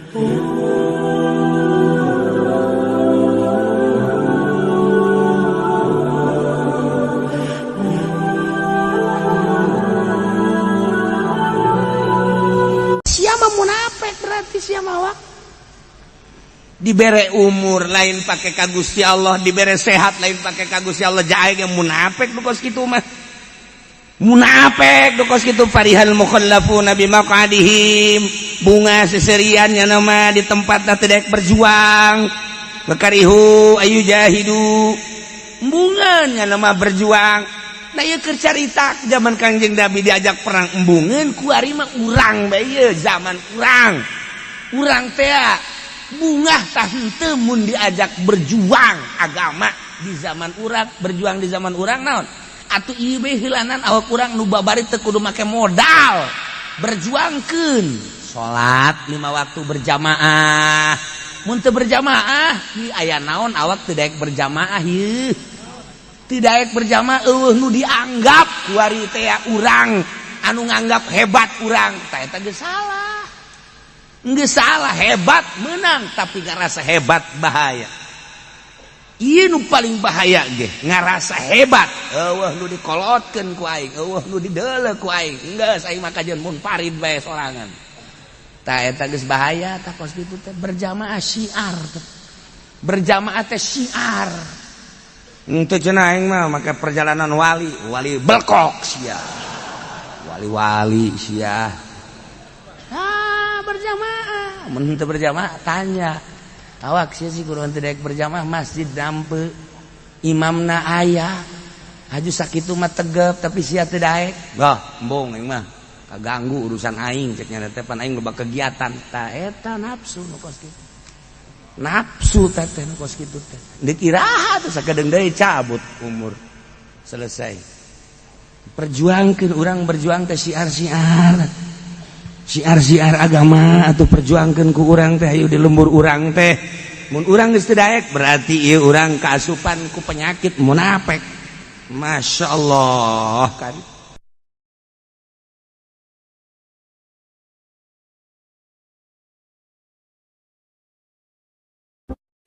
Siapa munafik berarti siapa awak? Dibere umur lain pakai ka Gusti Allah, dibere sehat lain pakai ka Gusti Allah, jae ge munafik nu kos kitu mah. Munafik nu kos kitu farihal mukhallafuna bimaqadihim, bunga seserian nya nama di tempat teu daek berjuang. Bakarihu ayu jahidu. Embungeun nya nama berjuang. Nah ieu keur carita zaman Kangjeng Nabi diajak perang embungeun kuari mah urang bae ieu zaman urang. Urang teh bungah tah henteu mun diajak berjuang agama di zaman urang, berjuang di zaman urang naon? Atuh ieu bae heulanan awak urang nu babari teu kudu make modal. Berjuangkeun salat 5 waktu berjamaah. Mun teu berjamaah, ieu aya naon awak teu daek berjamaah ieu. Teu daek berjamaah eueuh nu dianggap kuari teh urang anu nganggap hebat urang, tah eta geus salah. Nggak salah hebat menang tapi ngerasa hebat bahaya. Ieu nu paling bahaya ge ngerasa hebat. Eueuh nu dikolotkeun ku aing, eueuh nu dideuleu ku aing. Geus aing mah kajeun munfarid bae sorangan. Tah eta geus bahaya tah kos kitu teh berjamaah syiar teh. Berjamaah teh syiar. Henteu cenah aing mah make perjalanan wali, wali belkok sia. Wali-wali sia. Berjamaah mun teu berjamaah tanya awak sia sih kudu teu daek berjamaah masjid dampe imamna aya aju sakitu mah tegep tapi sia teu daek bah embung aing mah kaganggu urusan aing cek nya teh pan aing loba kegiatan tah eta nafsu nu kos kitu nafsu teh teh nu kos kitu teh deuk iraha teh sakedeung deui cabut umur selesai perjuangkeun urang berjuang teh syiar-syiar siar-siar agama atau perjuangkan ku urang teh ayo di lembur urang teh mun urang geus teu daek berarti ieu urang kaasupan ku penyakit munafik. Masya Allah kan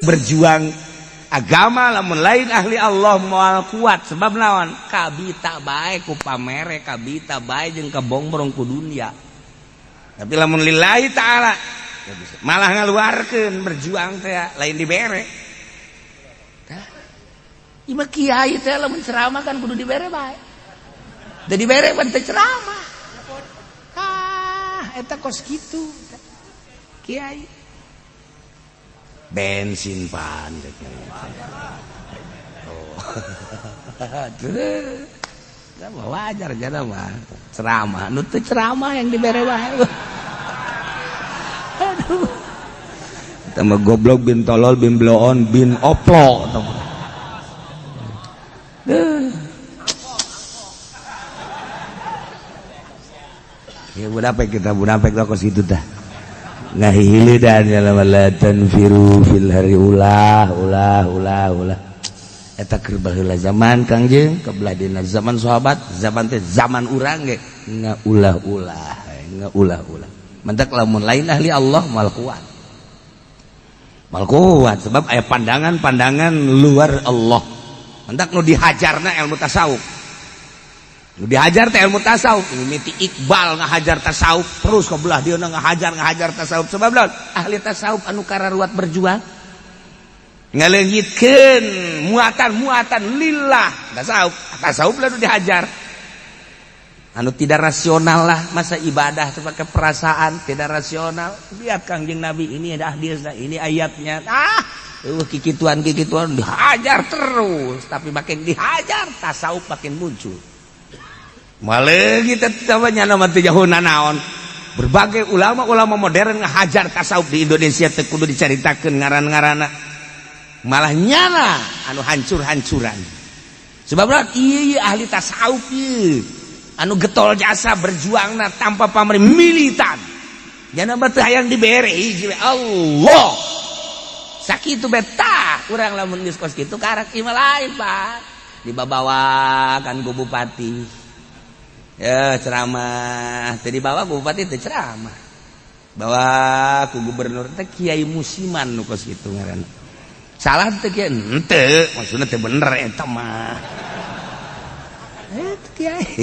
berjuang agama lamun lain ahli Allah moal kuat sebab naon kabita bae ku pamere kabita bae jeung kabongbrong ku dunia. Tapi lamun lillahi ta'ala malah ngaluarkeun berjuang teh lain dibere. Tah ieu mah kiai teh lamun ceramah kan kudu dibere bae. Da dibere pan teu ceramah. Ah eta kos kitu. Kiai bensin pan. Oh. Wajar jana mah ceramah nu teu ceramah yang dibere wae. Aduh. Eta mah goblok bin tolol bin bloon bin oplo. Ya munafik kita munafik lah kos kitu tah. Ngahilidan la tanfiru fil hari ulah ulah ulah ulah. Eta keur baheula zaman Kangjeng kebelah dina zaman sahabat zaman teh zaman urang ge ngaulah-ulah ngaulah-ulah mentak lamun lain ahli Allah mal kuat mal kuat sebab aya pandangan-pandangan luar Allah mentak nu dihajarna ilmu tasawuf nu dihajar teh ilmu tasawuf mimiti Iqbal ngahajar tasawuf terus kebelah dia ngahajar ngahajar tasawuf sebab lawan ahli tasawuf anu kararuat berjuang ngaleungitkeun muatan-muatan lillah tasawuf tasawuf lalu dihajar anu tidak rasional lah masa ibadah sebagai perasaan tidak rasional lihat Kangjeng Nabi ini ada hadisnya ini ayatnya ah kikituan kikituan dihajar terus tapi makin dihajar tasawuf makin muncul malah kita namanya nama teu jauh nanaon berbagai ulama-ulama modern ngahajar tasawuf di Indonesia teu kudu dicaritakeun ngaran-ngaranna malah nyala anu hancur-hancuran sebab iya ahli tasawuf ieu anu getol jasa berjuangna tanpa pamrih militan jana mah teu hayang dibere hiji Allah sakitu betah urang lamun geus kos kitu karak ieu mah lain Pak dibabawa kan ku bupati ya ceramah teu dibawa ku bupati teu ceramah. Bawa ku gubernur teh kiai musiman nu kos kitu ngaranna. Salah teh kiai henteu, maksudna teh bener eta mah. Kiai.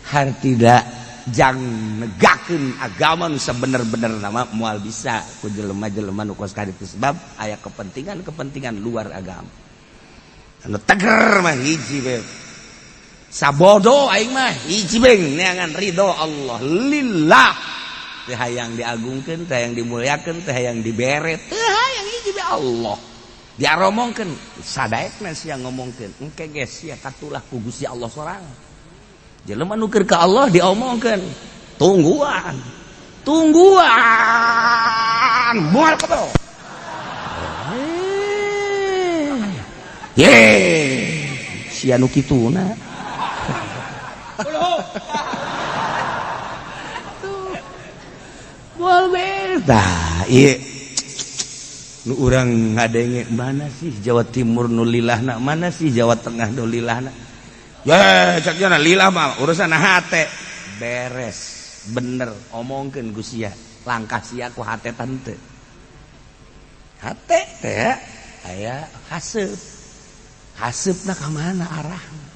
Hartida jang negakeun agama nu sabener-bener nama moal bisa ku jelema-jelema nu kos kitu sebab aya kepentingan-kepentingan luar agama. Anu teger mah hiji we. Sabodo aing mah hiji beng neangan ridho Allah lillah. Teu hayang diagungkeun, teu hayang dimuliakeun, teu hayang dibere, teu hayang hiji be Allah. Diaromongkeun sadaekna sia ngomongkeun, engke ge sia katulah ku Gusti Allah sorangan. Jelema nu keur ka Allah diomongkeun, tungguan. Tungguan moal kebel. Ye, sia nu kituna. Moal beda. Ieu nu urang ngadenge mana sih Jawa Timur nu lilahna, mana sih Jawa Tengah nu lilahna. Ya, cak jana lillah mah urusan hate. Beres, bener omongkeun ku sia, langkah sia ku hate tante. Hate teh aya haseup. Haseupna ka mana arahna?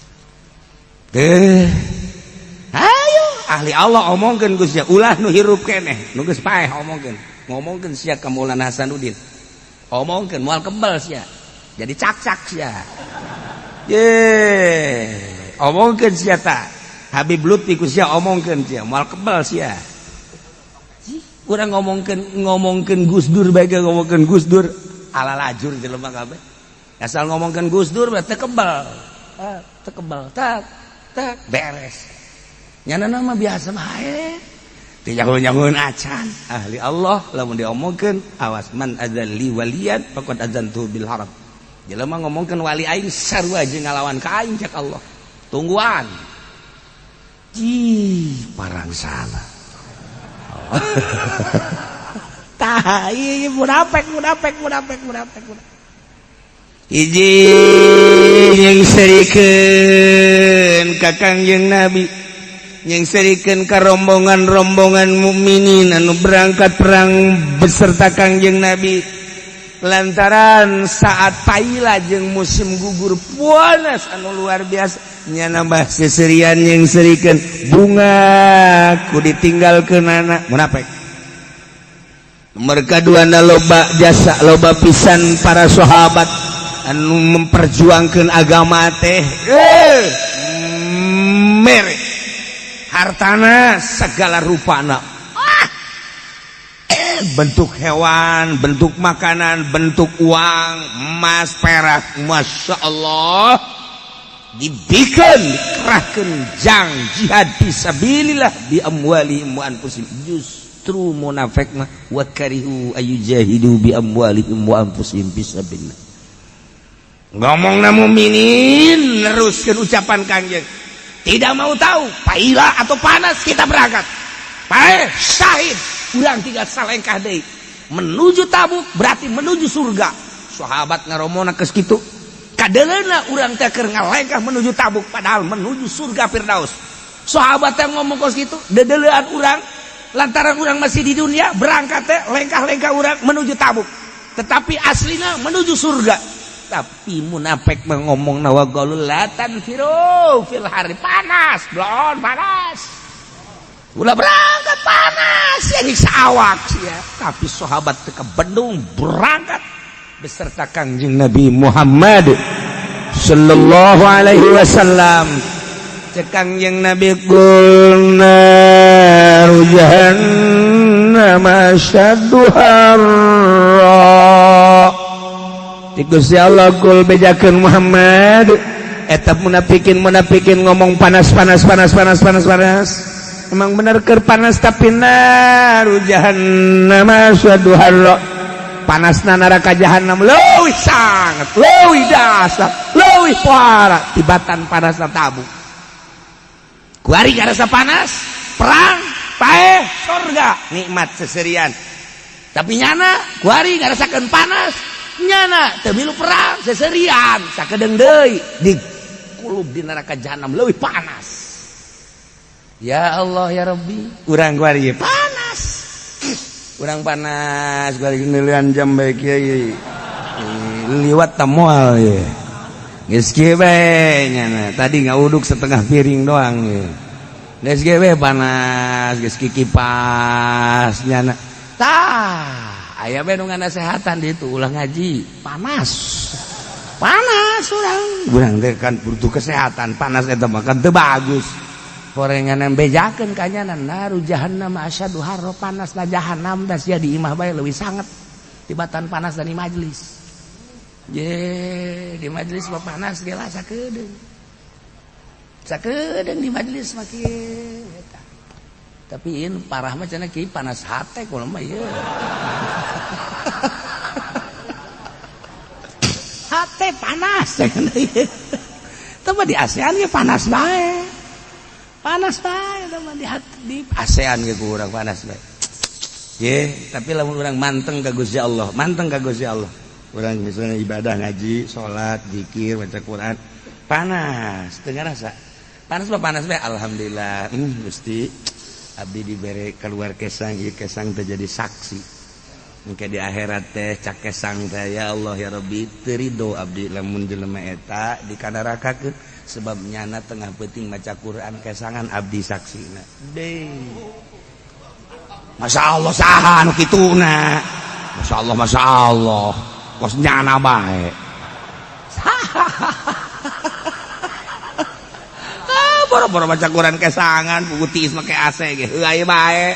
Teh. Ayo ahli Allah omongkeun ku sia, ulah nu hirup keneh, nu geus paeh omongkeun. Ngomongkeun sia ka Maulana Hasanuddin. Omongkeun moal kebal sia. Jadi cak-cak sia. Ye, omongkeun sia ta. Habib Lutfi ku sia omongkeun sia, moal kebal sia. Urang ngomongkeun Gus Dur bae ngomongkeun Gus Dur ala lajur jelema kabeh. Asal ngomongkeun Gus Dur teh kebal. Teu kebal tak tak beres. Nyana nama biasa bae. Teu nyaho-nyahoeun acan. Ahli Allah lamun diomongkeun awas man adzalli waliyan faqad adzantu bil haram. Jelema ngomongkeun wali aing sarua jeung ngalawan ka aing cek Allah. Tungguan. Ih, parang salah. Tah, ieu munafik munafik munafik munafik. Hiji yang serikeun ka Kangjeng Nabi, yang serikeun ka rombongan-rombongan mukminin anu berangkat perang beserta Kangjeng Nabi. Lantaran saat paila jeung musim gugur panas anu luar biasa nya nambah seserian yang serikeun bunga ku ditinggalkeun anak munafik. Mereka dua loba jasa loba pisan para sahabat anu memperjuangkan agama teh mere hartana segala rupana, bentuk hewan, bentuk makanan, bentuk uang, emas, perak, masya Allah, dibikin, dikerahkan jang jihad fisabilillah bi amwalihim wa anfusihim. Justru munafik mah wa karihu ayujahidu bi amwalihim wa anfusihim fisabilillah. Ngomong na mukminin neruskeun ucapan Kangjeng. Tidak mau tahu paila atau panas kita berangkat. Paeh syahid. Urang tinggal salengkah deui menuju Tabuk berarti menuju surga. Sahabat ngaromona geus kitu. Kadeleuna urang teh keur ngalengkah menuju Tabuk padahal menuju surga Firdaus. Sahabat teh ngomong kos kitu, dedelean urang lantaran urang masih di dunia berangkat teh lengkah-lengkah urang menuju Tabuk. Tetapi aslina menuju surga. Tapi munafik ngomong wa qalu la tanfiru fil hari panas, blon panas. Ulah berangkat panas ya nyiksa awak ya. Tapi sahabat ke Bandung berangkat beserta Kangjeng Nabi Muhammad sallallahu alaihi wasallam. Cek Kangjeng Nabi qul naru jahannam asyaddu harra. Gusti Allah kul bejakeun Muhammad eta munafikin ngomong panas panas panas panas panas panas. Emang bener keur panas tapi naru jahannam asyaddu harra. Panasna neraka jahannam leuwih sangat, leuwih dasar, leuwih parah tibatan panasna Tabuk. Kuari karasa panas, perang, paeh, surga, nikmat seserian. Tapi nyana kuari ngarasakeun panas, nyana teu milu perang seserian, sakedeung deui di kulub di neraka jahannam leuwih panas. Ya Allah ya Rabbi, urang kuari panas. Urang panas balik nilian jam baik kiai. Liwat tamual ye. Geus kieu bae nyana. Tadi ngauduk setengah piring doang ye. Geus kieu bae panas, geus kikipas nyana. Tah, aya bae nu nganasehatan di itu ulah ngaji, panas. Panas urang. Urang teh kan butuh kesehatan, panas eta mah kan teu bagus. Horengan bejakeun ka nyana naru jahannam asyadu harra, panas na jahannam da sia di imah bae leuwih sanget tibatan panas dari majelis. Ye, di majelis mah panas ge lah sakedeung. Sakedeung di majelis mah kieu eta. Tapi in parah mah cenah kieu panas hate kulo mah ieu. Hate panas cenah ieu. Teu mah di ASEAN ge panas bae. Panas bae teu mah di ASEAN ge kurang panas bae. Ye, tapi lamun urang manteng ka Gusti Allah, manteng ka Gusti Allah. Urang misalnya ibadah ngaji, salat, zikir, baca Quran, panas, teu ngarasa. Panas mah panas bae, alhamdulillah. Gusti, abdi dibere keluar kesang, ieu kesang teh jadi saksi. Engke di akhirat teh cak kesang teh ya Allah ya Rabbi, teu ridho abdi lamun jelema eta dikanarakakeun sebab nyana tengah peuting maca Quran kesangan abdi saksina. Deui. Masya Allah saha anu kituna. Masya Allah, Masya Allah. Kos nyana bae. Ah, boro-boro baca Quran kesangan, buku tiis make AC ge heuay bae.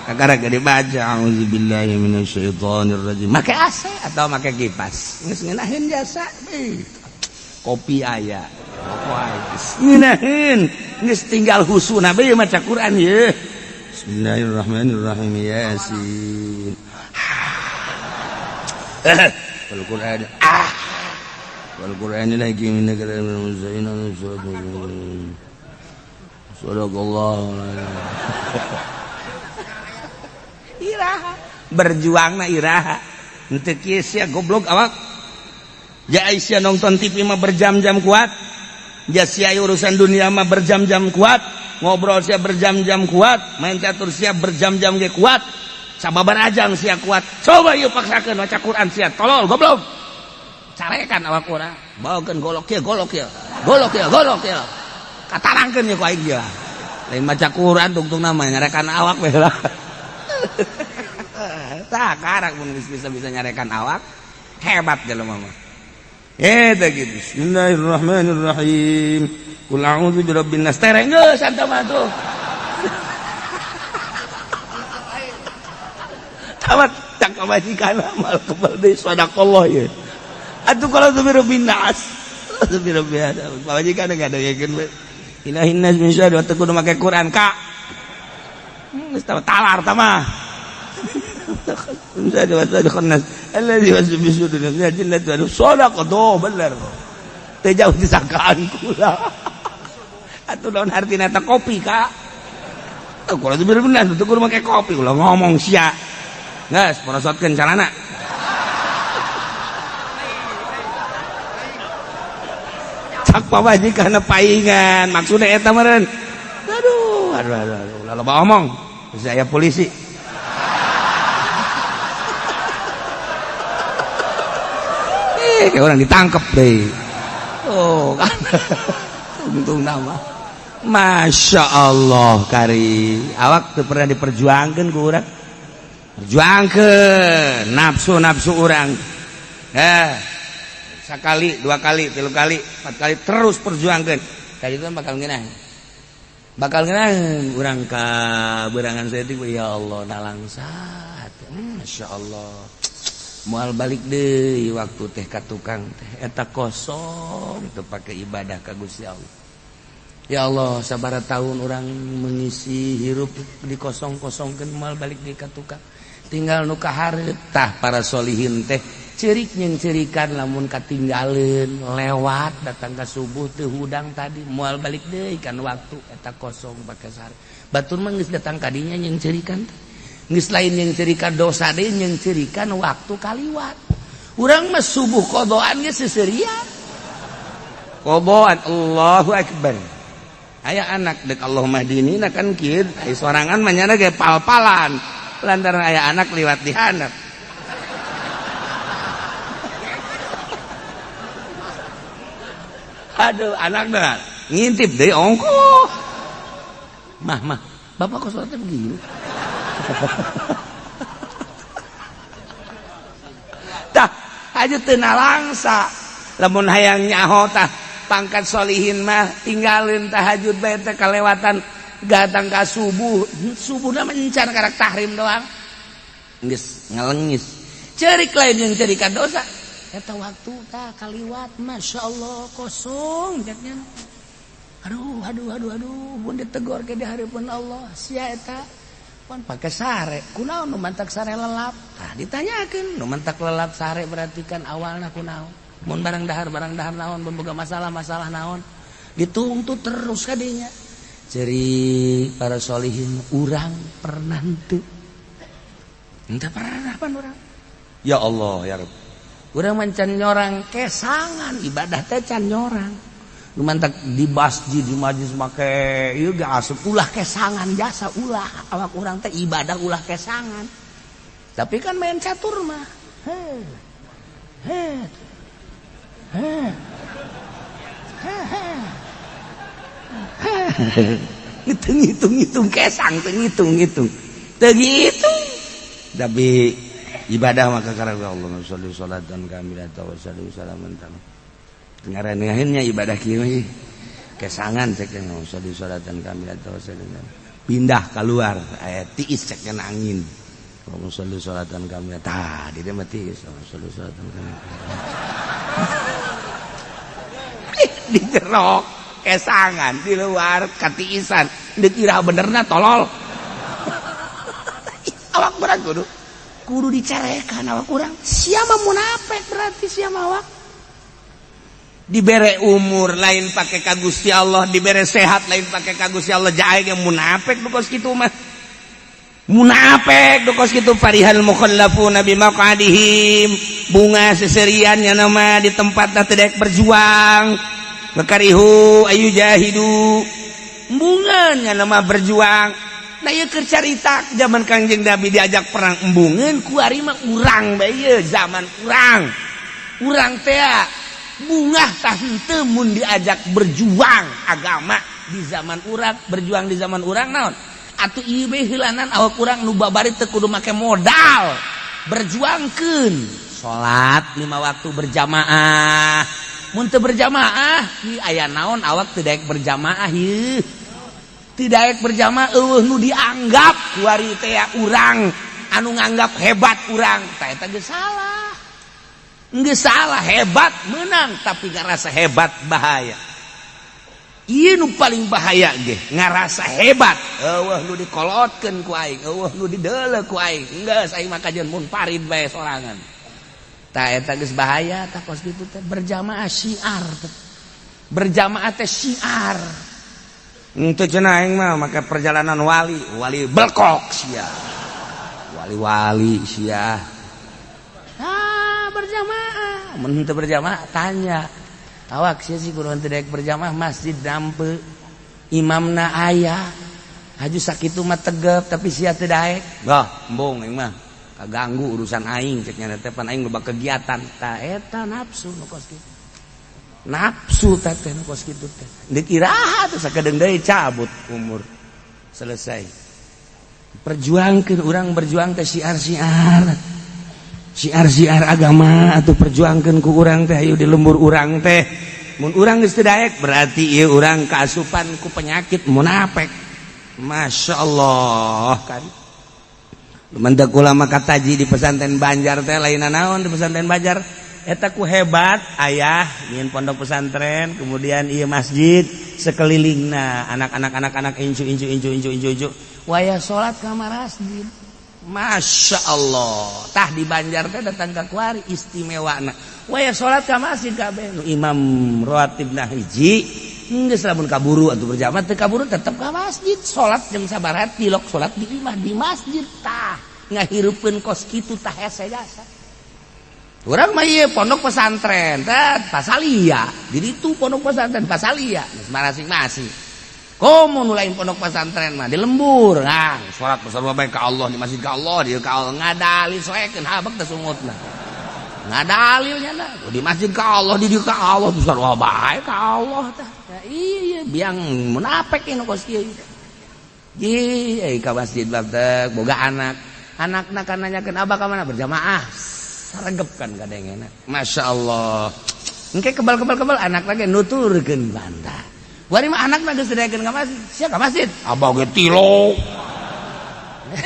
Kakara ge dibaca auzubillahi minasyaitonir rajim. Make AC atau make kipas. Geus ngeunaheun jasa. Kopi aya, rokok aya. Ngeunaheun, geus tinggal husuna bae maca Quran ye. Bismillahirrahmanirrahim. Yasin. Wal Qur'an. Ah. Wal Qur'anil hakim innaka laminal mursalin. Sadaqallahu. Iraha berjuangna iraha. Henteu kieu sia goblok awak. Ja sia nonton TV mah berjam-jam kuat. Ja sia urusan dunia mah berjam-jam kuat. Ngobrol sia berjam-jam kuat, main catur sia berjam-jam ge kuat. Sababar ajang sia kuat. Coba yuk paksakeun maca Quran sia tolol goblok. Carekan awak urang. Bawakeun golok kieu, golok kieu. Golok kieu, golok kieu. Katarangkeun ye ku aing ieu. Lain maca Quran tungtungna mah nyarekan awak we lah. Tah karak mun geus bisa-bisa nyarekan awak, hebat jelema mah. Eta kitu. Bismillahirrahmanirrahim. Qul a'udzu birabbin nas. Tereng geus anta mah tuh. Tamat cak majikan amal kebal deui sadaqallah ye. Atuh kalau birabbin nas. Birabbin nas. Majikan enggak ada yakin we. Ilahin nas min syarri wa kudu make Quran ka. Geus talar tah mah. Min syarri waswasil nas allazi yuwaswisu fi sudurin nas jinnati wan sadaqa do bener. Teu jauh disangkaan kula. Atuh naon artina eta kopi ka. Tuh kalau birabbin nas tuh kudu make kopi ulah ngomong sia. Geus porosotkeun calana. Cak pamajikan paingan maksudna eta meureun. Aduh, aduh aduh aduh ulah loba omong. Bisa aya polisi. Kayak orang ditangkep deh. Oh, kan. Untung nama. Masya Allah kari. Awak tuh pernah diperjuangkan ku urang. Perjuangkeun nafsu-nafsu urang. Sekali, dua kali, tilu kali, empat kali terus perjuangkeun. Tadi itu bakal ngeunah. Bakal ngeunah urang ka berangan saeutik ya Allah nalangsat. Masya Allah. Moal balik deui waktu teh ka tukang teh eta kosong teu pake ibadah ka Gusti Allah. Ya Allah, sabaraha tahun orang mengisi hirup dikosong-kosongkeun moal balik deui ka tukang. Tinggal nu kahareup tah para solihin teh ceurik jeung ceurikan lamun katinggaleun lewat datang ka subuh teu hudang tadi moal balik deui kan waktu eta kosong pake sare. Batur mah geus datang ka dinya jeung ceurikan teh. Geus lain yang cerikan dosa deui yang cerikan waktu kaliwat. Urang mah subuh qodoan ge seserian. Qodoan Allahu akbar. Aya anak dek Allahumma dinina kan kieu, ai sorangan mah nyana ge pal-palan. Lantaran aya anak liwat di handap. Aduh, anak dah ngintip deui ongkoh. Mah, mah, bapak kok sholatnya begini? Tah, aja teu nalangsa. Lamun hayang nyaho tah pangkat solihin mah tinggalin tahajud bae teh kalewatan datang ka subuh. Subuhna mencar karak tahrim doang. Geus ngalengis. Cerik lain jeung cerikan dosa. Eta waktu tah kaliwat Masya Allah kosong ceknya. Aduh aduh aduh aduh mun ditegor ke di hareupeun Allah sia eta pan pake sare kunaon nu mantak sare lelap tah ditanyakeun nu mantak lelap sare berarti kan awalna kunaon mun barang dahar naon mun boga masalah-masalah naon dituntut terus kadinya ceri para solihin urang pernah henteu henteu pernah pan urang ya Allah ya Rabb urang mancan nyorang kesangan ibadah teh can nyorang nu mantak di masjid di majlis make ieu ge asup ulah kesangan jasa ulah awak urang teh ibadah ulah kesangan tapi kan main catur mah he he he he ngitung-ngitung kesang teu ngitung-ngitung teu ngitung tapi ibadah maka karena Allah sholli sholatan kamilatan wa sholli salaman tam ngarenehinnya ibadah kieu kesangan cek yang sholli sholatan kamilatan wa sholli pindah keluar aya tiis cek yang angin Allah sholli sholatan kamilatan tah di dia mah tiis Allah sholli sholatan kamilatan di jerok kesangan di luar katiisan dikira benerna tolol awak berat kudu dicarekan awak kurang siapa munafik berarti siapa awak dibere umur lain pakai ka Gusti Allah dibere sehat lain pakai ka Gusti Allah jae ge munafik nu kos kitu mah munafik nu kos kitu farihal mukhallafuna bimaqadihim bunga seserian nya nama di tempatna teu daek berjuang ngekarihu ayu jahidu embungan nya nama berjuang nah ieu keur carita zaman Kangjeng Nabi diajak perang embungeun kuari mah urang bae ieu zaman urang urang teh bungah tah henteu mun diajak berjuang agama di zaman urang berjuang di zaman urang naon atuh ieu bae heulanan awak urang nu babari teu kudu make modal berjuangkeun salat 5 waktu berjamaah mun teu berjamaah ieu aya naon awak teu daek berjamaah ieu teu daek berjamaah eueuh nu dianggap kuari teh urang anu nganggap hebat urang tah eta geus salah. Nggak salah hebat menang tapi ngerasa hebat bahaya. Ieu nu paling bahaya ge ngerasa hebat. Eueuh nu dikolotkeun ku aing, eueuh nu dideuleu ku aing. Geus aing mah kajeun mun parid bae sorangan. Tah eta geus bahaya tah kos kitu teh berjamaah syiar teh. Berjamaah teh syiar. Henteu cenah aing mah make perjalanan wali, wali belkok sia. Wali-wali sia. Berjamaah mun teu berjamaah tanya awak sia sih kudu teu daek berjamaah masjid dampe imamna aya haju sakitu mah tegep tapi sia teu daek bah embung aing mah kaganggu urusan aing cek nya teh pan aing loba kegiatan tah eta nafsu nu kos kitu nafsu teh teh nu kos kitu teh deuk iraha teh sakedeung deui cabut umur selesai perjuangkeun urang berjuang teh syiar-syiar siar-siar agama atau perjuangkan ku urang teh ayo di lembur urang teh mun urang geus teu daek berarti ieu urang kaasupan ku penyakit munafik Masya Allah kan lumantak ulama kataji di pesantren Banjar teh lain naon di pesantren Banjar eta ku hebat ayah nyieun pondok pesantren kemudian ieu masjid sekelilingna anak-anak anak-anak incu incu incu incu incu incu wayah salat ka masjid Masya Allah tah di Banjar teh datang ka kuari istimewana waya salat ka masjid kabeh nu imam rawatibna hiji geus lamun kaburu atuh berjamaah teu kaburu tetep ka masjid salat jeung sabaraha tilok salat di imah di masjid tah ngahirupeun kos kitu tah hese jasa urang mah ieu pondok pesantren teh pasalia di ditu pondok pesantren pasalia masing-masing Komo nu lain pondok pesantren mah di lembur. Nah, salat sarua bae ka Allah di masjid ka Allah, di ka Allah ngadalil soekeun habek teh sungutna. Ngadalil nya di masjid ka Allah, di ka Allah sarua bae ka Allah tah. Ya, iya biang munafik nu kos kieu. Ji, ka masjid teh boga anak. Anakna kan nanyakeun abah ka mana berjamaah. Saregep kan kadengena. Masya Allah. Engke kebal-kebal-kebal anak lagi nuturkeun bantah. Wari mah anakna geus didaekeun ka masjid. Sia ka masjid. Abah ge tilo.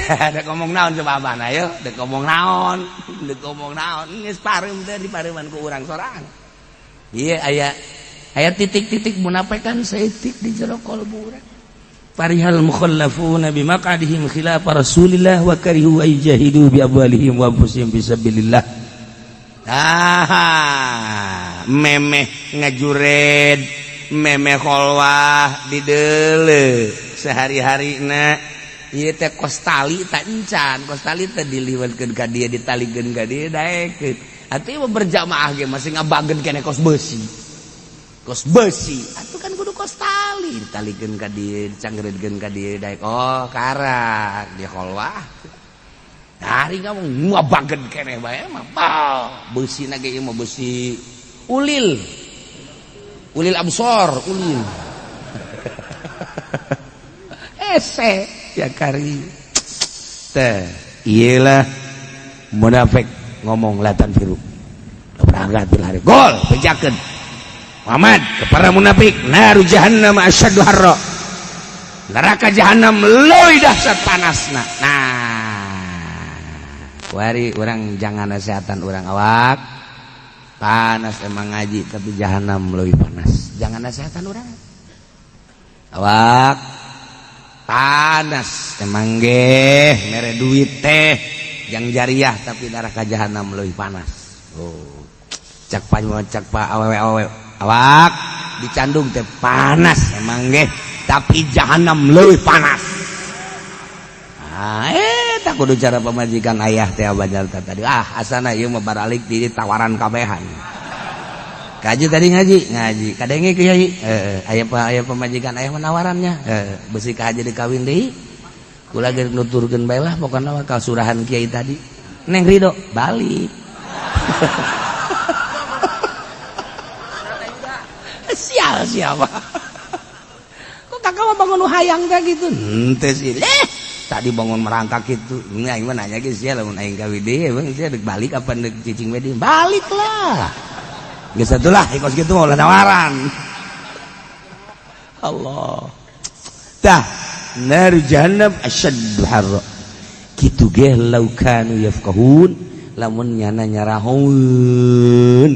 Dek ngomong naon coba abah na ayo, dek ngomong naon, dek ngomong naon, geus pareum teh dipareuman ku urang sorangan. Ieu aya aya titik-titik munafikan saeutik di jero kalbu urang. Farihal mukhallafuna bimaq'adihim khilaf Rasulillah wa karihu ay jahidu bi amwalihim wa anfusihim fi sabilillah. Ah, memeh ngajured, memeh kholwah di deule sehari-harina ieu teh kos tali tak encan, kos tali teh diliwatkeun ka dieu, ditalikeun ka dieu daekeun. Atuh ieu berjamaah ge masih ngabageun keneh kos beusi. Kos beusi, atuh kan kudu kos tali, ditalikeun ka dieu, dicangreudkeun ka dieu daek. Oh, karak di kholwah. Dari ngomong ngabageun keneh bae mah. Beusi na ge ieu mah beusi ulil. Ulil absor, ulil. Ese ya kari. Teh, iyalah munafik ngomong latan firu. Berangkat bil hari. Gol, bejakeun. Muhammad kepada munafik, naru jahannam asyaddu harra. Neraka jahannam leuwih dahsyat panasna. Nah, wari urang jangan nasehatan urang awak. Panas emang ngaji tapi jahanam leuwih panas. Jangan nasehatan urang. Awak panas emang ge mere duit teh jang jariah tapi neraka jahanam leuwih panas. Oh. Cak pa cak pa awewe-awewe awak dicandung teh panas emang ge tapi jahanam leuwih panas. Ah, tak kudu cara pamajikan ayah teh banyak tadi. Ah, asana ieu mah baralik di tawaran kabehan. Kaji tadi ngaji, ngaji. Kadenge kiai, aya pa aya pamajikan ayah menawarannya. Besi ka haji dikawin deui. Kula ge nuturkeun bae lah pokona mah kasurahan kiai tadi. Neng Ridho balik. Sial siapa? Kok kakak mah bangun hayang teh gitu? Henteu sih. Tadi bangun merangkak gitu. Ini aing mah nanya ge sia lamun aing kawin deui emang sia dek balik apa dek cicing we deui? Balik lah. Geus atulah kos kitu mah ulah nawaran. Allah. Tah, nar jahannam asyaddu harra. Kitu ge lau kanu yafqahun lamun nyana nyarahun.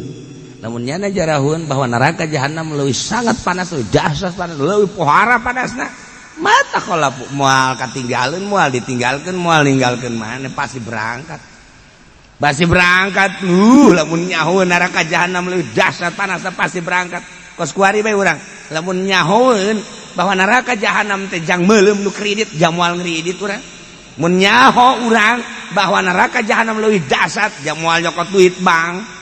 Lamun nyana jarahun bahwa neraka jahannam leuwih sangat panas, leuwih dahsyat panas, leuwih pohara panasna. Mata kalau moal katinggalin, moal ditinggalkan, moal ninggalkeun mana pasti berangkat. Pasti berangkat. Lamun nyaho neraka jahanam leuwih dahsyat panasna pasti berangkat. Kos kuari bae urang. Lamun nyahoeun bahwa neraka jahanam teh jang meuleum nu kredit, jang moal ngredit urang. Mun nyaho urang bahwa neraka jahanam leuwih dahsyat, jang moal nyokot duit bank.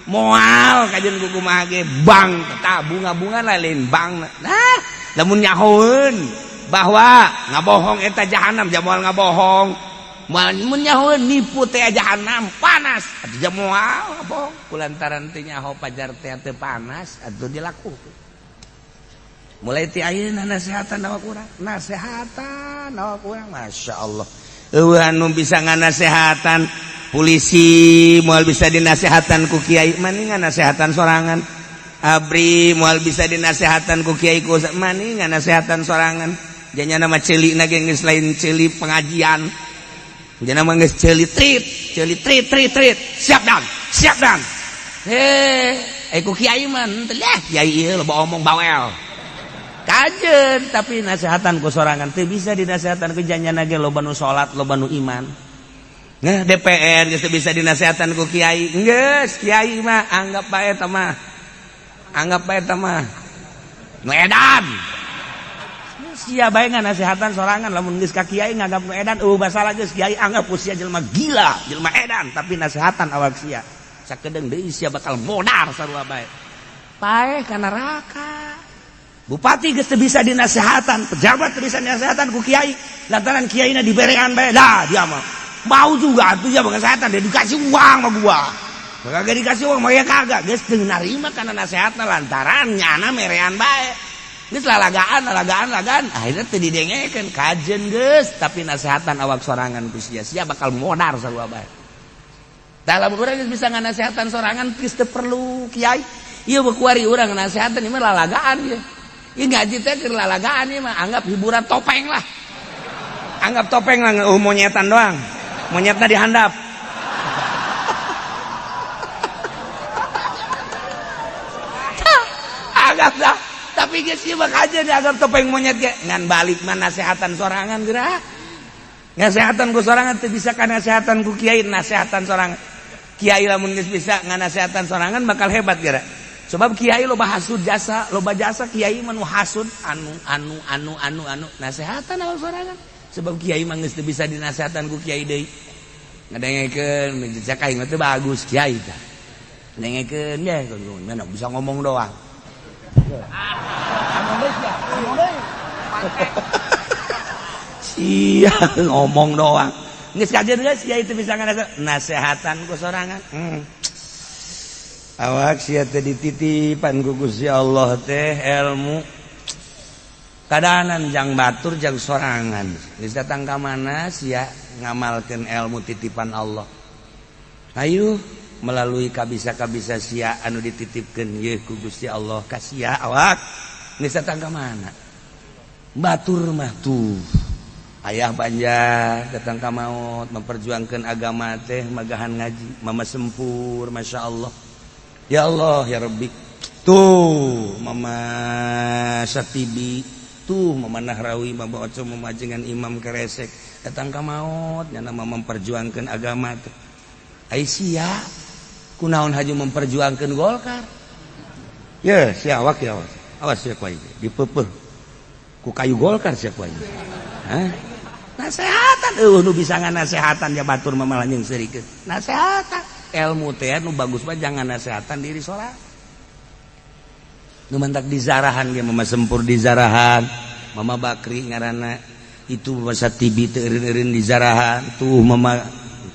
Moal kajeun ku kumaha ge bank tetap bunga-bunga lain bank. Nah, lamun nyahoeun bahwa ngabohong eta jahanam jang moal ngabohong. Mun nyahoeun nipu teh jahanam panas atuh jang moal ngabohong. Kulantaran teh nyaho pajar teh teu panas atuh dilakukeun. Mulai ti ayeuna nasehatan awak urang, nasehatan awak urang masyaallah. Eueuh anu bisa nganasehatan polisi moal bisa dinasehatan ku kiai mani nganasehatan sorangan. Abri moal bisa dinasehatan ku kiai ku mani nganasehatan sorangan. Janya nama ceuli na ge geus lain ceuli pengajian. Janya mah geus ceuli trit, ceuli trit trit trit. Siap dan, siap dan. Heh, ku kiai mah henteu lah kiai ieu loba omong bawel. Kajen tapi nasehatan ku sorangan teu bisa dinasehatan ku janyana ge loba nu salat, loba nu iman. Nah, DPR geus teu bisa dinasehatan ku kiai. Geus, kiai mah anggap bae eta mah. Anggap bae eta mah nu edan. Sia bae nganasehatan sorangan lamun geus ka kiai nganggap nu edan eueuh masalah geus kiai anggap ku sia jelema gila, jelema edan, tapi nasehatan awak sia. Sakedeung deui sia bakal modar sarua bae. Paeh ka neraka. Bupati geus teu bisa dinasehatan, pejabat teu bisa dinasehatan ku kiai, lantaran kiaina diberean bae. Dah dia mah mau juga atuh ya kesehatan, dia dikasih uang sama gua. Kagak dikasih uang mah ya kagak, geus teu narima kana nasehatna lantaran nyana merean bae. Geus lalagaan, lalagaan, lalagaan, akhirnya teu didengekeun kajen geus, tapi nasehatan awak sorangan ku sia-sia bakal modar sarua bae. Dalam urang geus bisa nganasehatan sorangan geus teu perlu kiai. Ieu kuari urang nasehatan ieu mah lalagaan ieu. Ieu ngaji teh keur lalagaan ieu mah anggap hiburan topeng lah. Anggap topeng lah, monyetan doang. Monyetna dihandap. Anggap dah. Tapi geus ieu mah kajeun dianggap topeng monyet ge. Ngan balik mah nasehatan sorangan geura. Nasehatan ku sorangan teu bisa ka nasehatan ku kiai, nasehatan sorangan. Kiai lamun geus bisa nganasehatan sorangan bakal hebat geura. Sebab kiai loba hasud jasa, loba jasa kiai mah nu hasud anu anu anu anu anu nasehatan awak sorangan. Sebab kiai mah geus teu bisa dinasehatan ku kiai deui. Ngadengekeun cek aing mah teu bagus kiai tah. Ngadengekeun ye mana bisa ngomong doang. Sia ngomong doang. Geus kajeun geus kiai teu bisa ngasehatan ku sorangan. Awak sia teh dititipan ku Gusti Allah teh ilmu. Kadanan jang batur jang sorangan. Geus datang ka mana sia ngamalkeun ilmu titipan Allah. Ayo melalui kabisa-kabisa sia anu dititipkeun yeuh ku Gusti Allah ka sia awak. Geus datang ka mana? Batur mah tuh. Ayah Banjar datang ka maut memperjuangkan agama teh magahan ngaji, mama sempur, masya Allah. Ya Allah ya Rabbi. Tuh mama Satibi, tuh mama Nahrawi, mama Oco, mama jengan Imam Keresek datang ka maut nyana memperjuangkan agama teh. Ai sia kunaon haju memperjuangkan Golkar? Ya sia awak ya awas. Awas sia ku aing dipeupeuh ku kayu Golkar sia ku aing. Hah? Nasehatan eueuh nu bisa nganasehatan ja batur mah malah jeung seurikeun. Nasehatan ilmu teh nu bagus mah jangan nasehatan diri sorangan. Nu mantak dizarahan ge mama sempur dizarahan, mama Bakri ngaranna itu mama Satibi teu eureun-eureun dizarahan, tuh mama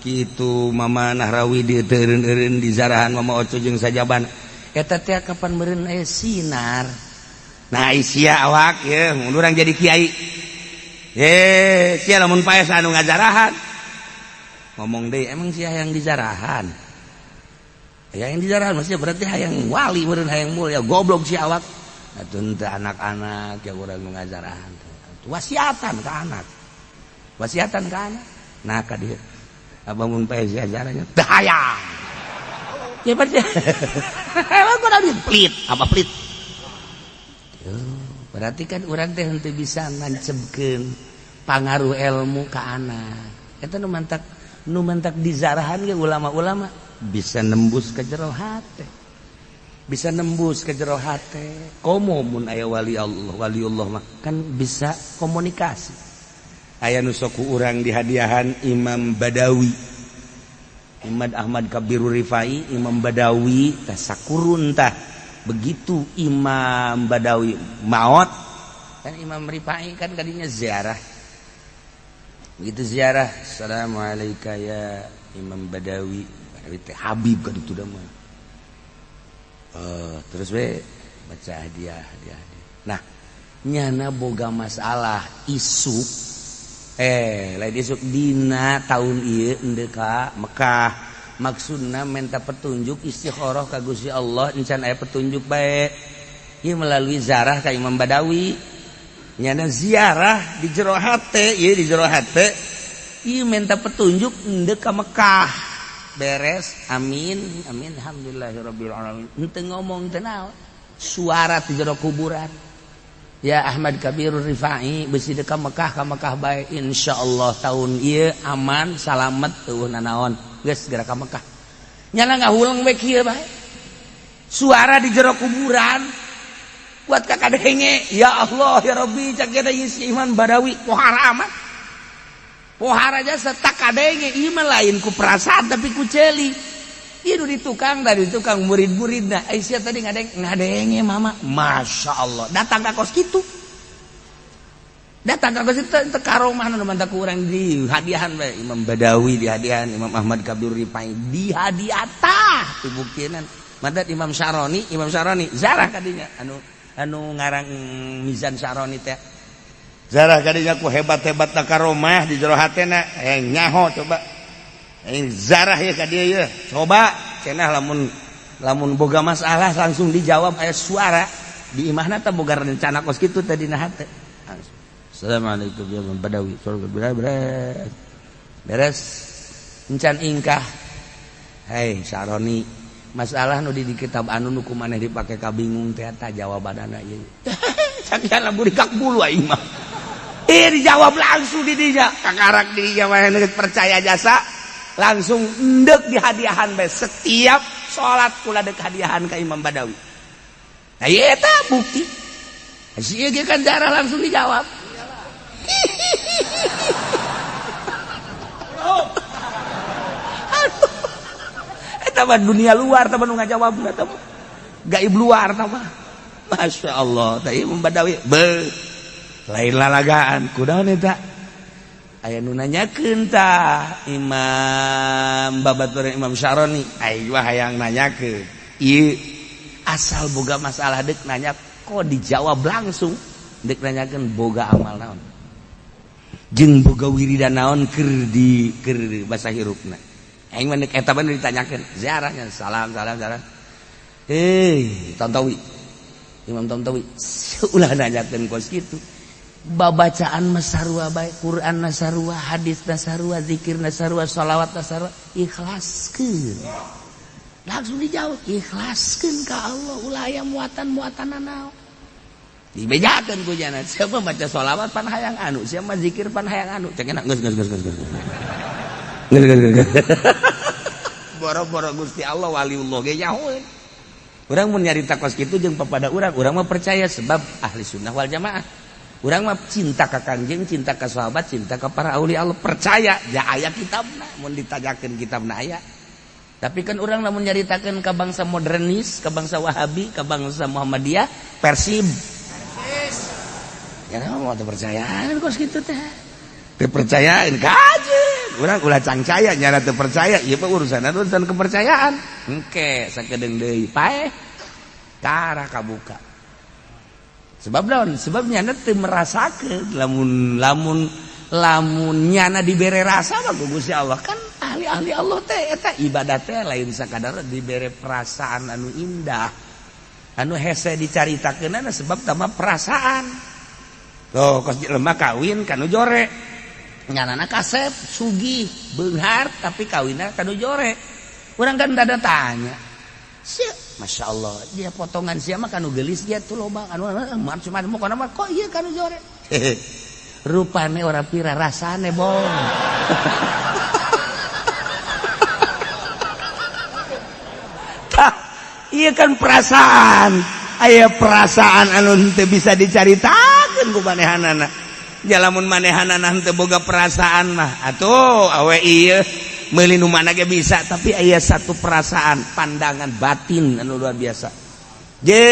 kitu mama Nahrawi di teu eureun-eureun dizarahan, mama Oco jeung sajaban. Eta teh kapan meureun aya sinar. Nah sia awak ye mun urang jadi kiai. Sia lamun paes anu ngazarahan. Ngomong deui emang sia hayang dizarahan. Hayang dizarahan maksudnya berarti hayang wali meureun hayang mulia goblok si awak. Atuh teu anak-anak ya urang nu ngazarahan. Wasiatan ka anak. Wasiatan ka anak. Nah ka dieu. Abah mun paes ajarannya teu hayang. Ya berarti. Emang kudu pelit, apa pelit? Berarti kan urang teh henteu bisa ngancebkeun pangaruh ilmu ka anak. Eta nu mantak dizarahan ge ulama-ulama bisa nembus ke jero hate. Bisa nembus ke jero hate. Komo mun aya wali Allah, waliullah mah kan bisa komunikasi. Aya nu sok ku urang dihadiahan Imam Badawi. Imam Ahmad Kabirur Rifai, Imam Badawi tah sakurun tah. Begitu Imam Badawi maot kan Imam Rifai kan kadinya ziarah. Begitu ziarah, assalamualaikum ya Imam Badawi. Badawi teh Habib kan itu dah mah. Terus we baca hadiah hadiah. Nah, nyana boga masalah isuk lain isuk dina tahun ieu endeu ka Mekah. Maksudna minta petunjuk istikharah ka Gusti Allah encan aya petunjuk bae. Ieu melalui zarah ka Imam Badawi. Nyana ziarah di jero hate, ieu di jero hate. Ieu minta petunjuk endeu ka Mekah. Beres, amin, amin, alhamdulillahirabbil alamin. Henteu ngomong teu naon. Suara di jero kuburan. Ya Ahmad Kabirur Rifai besi deuk ka Mekah bae insyaallah tahun ieu aman salamet eueuh nanaon. Geus segera ka Mekah. Nyana ngahuleng we kieu bae. Suara di jero kuburan. Kuat ka kadenge, ya Allah ya Rabbi cak kita si Iman Badawi pohara amat. Pohara jasa tak kadenge ieu mah lain ku perasaan tapi ku ceuli. Ieu di tukang tadi tukang murid-muridna. Aisyah tadi ngadenge mama. Masya Allah. Datang ka kos kitu. Datang ka kos kitu teu karomah nu mantak ku urang di hadiahan bae. Imam Badawi di hadiahan, Imam Ahmad Kabir Rifai di hadiah tah dibuktinan. Madat Imam Syaroni zarah kadinya anu ngarang Mizan Syaroni teh. Zarah kadinya ku hebat-hebat na karomah di jero hatena nyaho coba. Zarah ya ka dieu ye. Coba cenah lamun boga masalah langsung dijawab aya suara di imahna teh boga rencana kos kitu teh dina hate. Assalamualaikum ya Imam Badawi. Beres. Beres. Encan ingkah. Hei Syaroni, masalah nu di kitab anu nu ku maneh dipake kabingung teh eta jawabanana ieu. Sakian burikak bulu aing mah. Dijawab langsung di dinya. Kakarak di dinya mah percaya jasa langsung endek dihadiahan bae setiap salat kula dek hadiahan ka Imam Badawi. Nah ieu eta bukti. Si ieu ge kan jarah langsung dijawab. Aduh. Eta mah dunia luar tah nu ngajawab eta mah. Gaib luar tah mah. Masya Allah, tah Imam Badawi be lain lalagaan kunaon eta? Aya nu nanyakeun tah Imam babaturan Imam Syaroni, aing mah hayang nanyakeun. Ieu asal boga masalah deuk nanya kok dijawab langsung, deuk nanyakeun boga amal naon. Jeung boga wiridan naon keur di keur basa hirupna. Aing mah deuk eta mah ditanyakeun, ziarahnya salam salam salam. Hei, Tantawi. Imam Tantawi ulah nanyakeun kos kitu. Babacaan masarua bae, Quran nasarua, hadis nasarua, zikir nasarua, sholawat nasarua, ikhlaskeun. Langsung dijawab, ikhlaskeun ka Allah, ulah aya muatan-muatan naon. Dibejakeun ku jana, siapa maca sholawat pan hayang anu, siapa zikir pan hayang anu, cek enak geus geus geus geus. Geus geus geus. Boro-boro Gusti Allah waliullah ge nyahoeun. Urang mun nyarita kos kitu jeung papada urang, urang mah percaya sebab ahli sunnah wal jamaah. Urang mah cinta ka Kangjeng, cinta ka sahabat, cinta ka para aulia Allah, percaya ja aya kitabna, mun ditajakeun kitabna aya. Tapi kan urang lamun nyaritakeun ka bangsa modernis, ka bangsa Wahabi, ka bangsa Muhammadiyah, Persib. Ya mau teu percayaan kos kitu teh. Teu percayaan kaje. Urang ulah cangcaya nyana teu percaya, ieu mah urusan urusan kepercayaan. Engke sakedeung deui paeh tara kabuka. Sebab naon? Sebab nyana teu merasakeun lamun lamun lamun nyana dibere rasa mah ku Gusti Allah kan ahli-ahli Allah teh eta ibadah teh lain sakadar dibere perasaan anu indah anu hese dicaritakeunana sebab tama perasaan. Tuh kos jelema kawin kanu jore nyanana kasep sugih beunghar tapi kawinna kanu jore. Urang kan dada tanya sia Masya Allah dia potongan sia mah kanu geulis dia tuh loba anu macam-macam kana mah kok ieu kanu jore. Rupane ora pira rasane bong. Tah ieu kan perasaan, aya perasaan anu henteu bisa dicaritakeun ku manehanana. Ja lamun manehanana henteu boga perasaan mah atuh awe ieu meuli nu mana ge bisa, tapi aya satu perasaan pandangan batin anu luar biasa. Je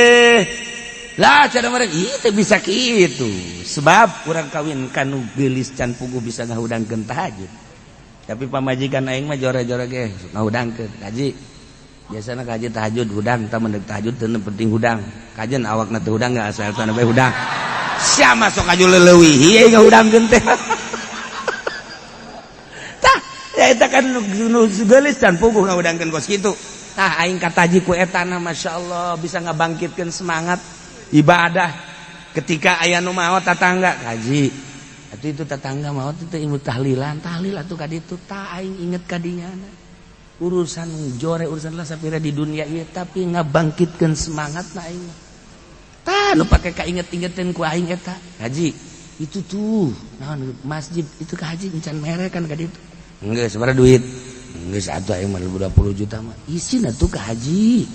lah cara mereka ieu teh bisa kitu sebab urang kawin kanu geulis can puguh bisa ngahudangkeun tahajud. Tapi pamajikan aing mah jore-jore ge ngahudangkeun kaji. Biasana kaji tahajud hudang, tah mun tahajud teu penting hudang. Kajen awakna teu hudang geus asal sana bae hudang. Sia masuk aju leuwih ieu ngahudangkeun teh. Tah ya eta kan nu geulis can puguh ngahudangkeun kos kitu. Tah aing kataji ku etana masyaallah bisa ngabangkitkeun semangat ibadah ketika aya nu maot tatangga kaji. Atuh itu tetangga maot itu ilmu tahlilan, tahlil atuh ka ditu tah aing inget ka dinyana. Urusan jore urusan lah sapira di dunia ieu tapi ngabangkitkeun semangat na aing. Tah nu pake kainget-ingetin ku aing eta. Haji, itu tuh naon masjid itu ka haji encan mere kan ka ditu. Geus sabaraha duit? Geus atuh aing mah 20 juta mah. Isina tuh ka haji.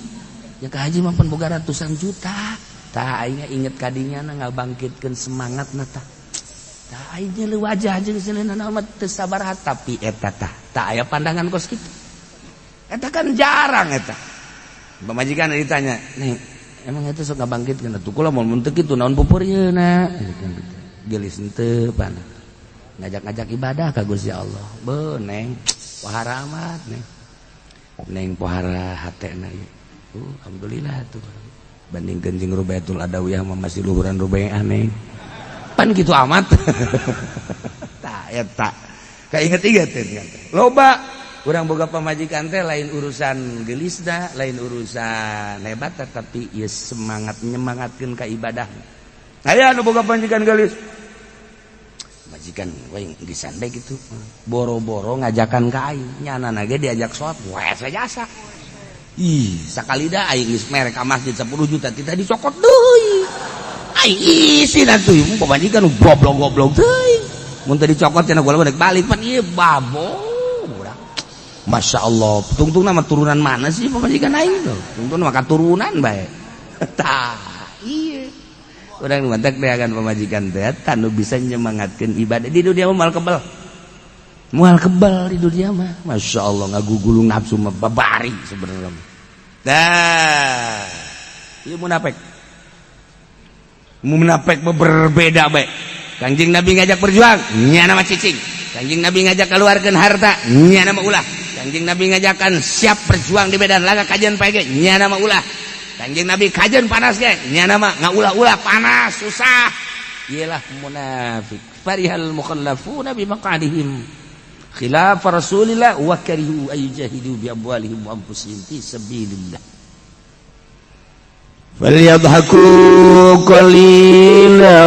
Ya ka haji mah pan boga ratusan juta. Tah aing inget ka dinya na ngabangkitkeun semangat na tah. Tah aing nyeuleut wajah jeung seuleuna mah teu sabaraha tapi eta tah. Tah aya pandangan kos kitu. Eta kan jarang eta. Pamajikan ditanya, "Nih, emang itu sok ngabangkitkeun atuh kula mun mun teu kitu naon pupurieuna?" Geulis henteu pan. Ngajak-ngajak ibadah ka Gusti Allah. Beuh, Neng, pohara amat, Neng. Neng pohara hatena ieu. Alhamdulillah tuh. Bandingkeun jeung Rubaitul Adawiyah mah masih luhuran Rubaiah, Neng. Pan kitu amat. Tah eta. Kainget-inget. Loba urang boga pamajikan teh lain urusan gelisna, lain urusan hebat, tetapi ieu semangat nyemangatkeun ka ibadah. Aya nu boga pamajikan gelis. Majikan we geulisan bae gitu. Boro-boro ngajakan ka aing, nyana ge diajak salat we jasa. Ih, sakali da aing geus mere ka masjid 10 juta kita dicokot deui. Aing isin atuh pamajikan goblok-goblok teuing. Mun teu dicokot cenah gua balik balik pan ieu babo. Masya Allah, tungtung nama turunan mana sih pamajikan aing tuh? Tungtung nama turunan bae. Tah, iya. Urang mantak akan pamajikan teh nu bisa nyemangatkeun ibadah di dunia mah moal kebal. Moal kebal di dunia mah. Masya Allah, ngagugulung nafsu mah babari sebenarnya. Dah. Ieu munafik. Munafik mah berbeda bae. Kanjeng Nabi ngajak berjuang, nyana mah cicing. Kanjeng Nabi ngajak keluarkan harta, nyana mah ulah. Kanjeng Nabi ngajakan siap berjuang di medan laga kajian pagi, nyana mah ulah. Kanjeng Nabi kajian panas ge, nyana mah ngaulah-ulah panas susah. Iyalah munafik. Farihal mukhallafuna bi maq'adihim khilaf Rasulillah wa karihu ay yujahidu bi amwalihim wa anfusihim fi sabilillah. فليضحكوا قليلا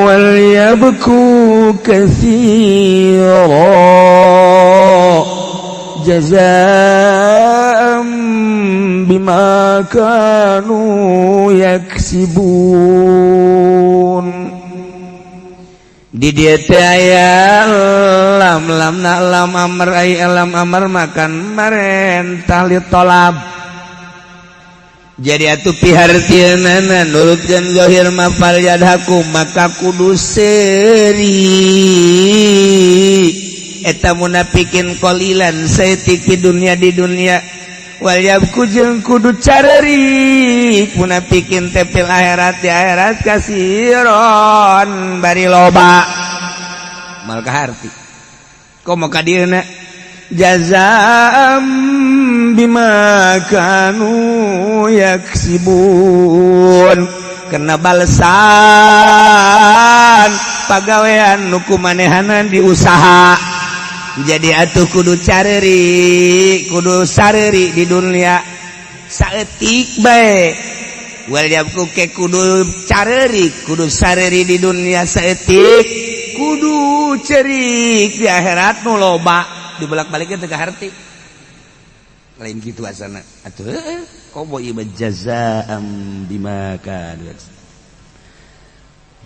وليبكوا كثيرا جزاء بما كانوا يكسبون. Di dieu teh aya lam, lam na lam amr, ai lam amr makan marentah li tolab. Jadi atuh pihartieunana nurutkeun zahir ma falyadhaku, maka kudu seuri eta munafikin, qalilan saeutik, di dunia, di dunia, wal yabku jeung kudu carerik munafikin teh, fil akhirat, di akhirat, kasiron bari loba. Mal kaharti komo ka dieuna جزاء بما كانوا يكسبون, kena balesan pagawean nu ku manehanan diusaha. Jadi atuh kudu careri, kudu sareri di dunia saeutik bae, wal yabku ke kudu careri, kudu sareri di dunia saeutik, kudu cerik di akhirat nu loba. Dibolak-baliknya teu kaharti, lain gitu asana atuh. Komo ieu jazaa'am bima kanu.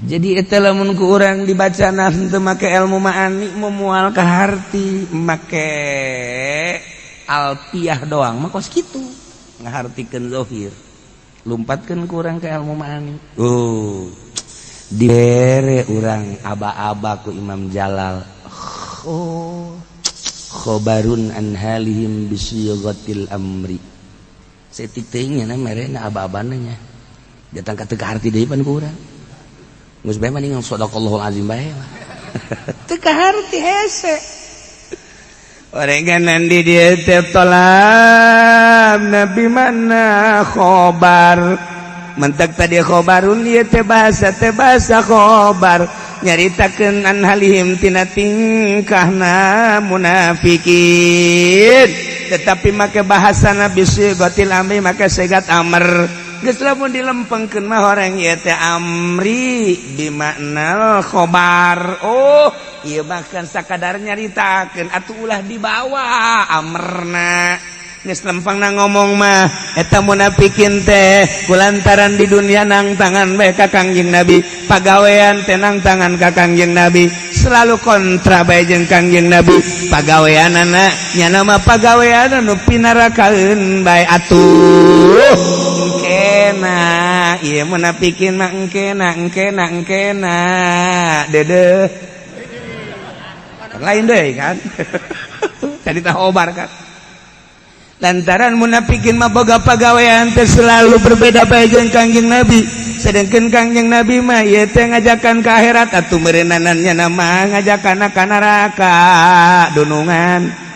Jadi eta lamun ku urang dibaca teu make ilmu ma'ani moal kaharti, make alfiah doang mah kos kitu ngahartikeun zahir. Lumpatkeun ku urang ke ilmu ma'ani, oh dibere urang aba-aba ku Imam Jalal, oh khobarun an halihim bisighatil amri. Saeutik teuing nya merena aba-abana nya datang ka teu kaharti deui pan ku urang. Geus bae mending shadaqallahul azim bae lah. Teu kaharti hese. Orenganan di dieu teh tolab nabi mana khobar. Mentek tadi khobarun ieu teh bahasa khobar nyaritakeun an halihim tina tingkahna munafikin, tetapi make bahasa nabi sigatil amri, make sigat amr. Geus lamun dilempengkeun mah orang ieu teh amri bimaknal khobar. Oh ieu bahkan sakadar nyaritakeun atuh ulah dibawa amrna. Geus lempengna ngomong mah eta munafikin teh kulantaran di dunia nang tangan bae ka Kangjeng Nabi, pagawean teh nang tangan ka Kangjeng Nabi, selalu kontra bae jeung Kangjeng Nabi pagaweanana, nyana mah pagawean nu pinarakaeun bae. Atuh engkena ieu munafikin mah engkena engkena engkena dedeh lain deh kan. Jadi tahu obar kan. Lantaran munafikin mah boga pagawean teh selalu berbeda bae jeung Kangjeng Nabi. Sedangkan Kangjeng Nabi mah ieu teh ngajakan ka akhirat atuh meureunanna mah ngajakan ka neraka dunungan.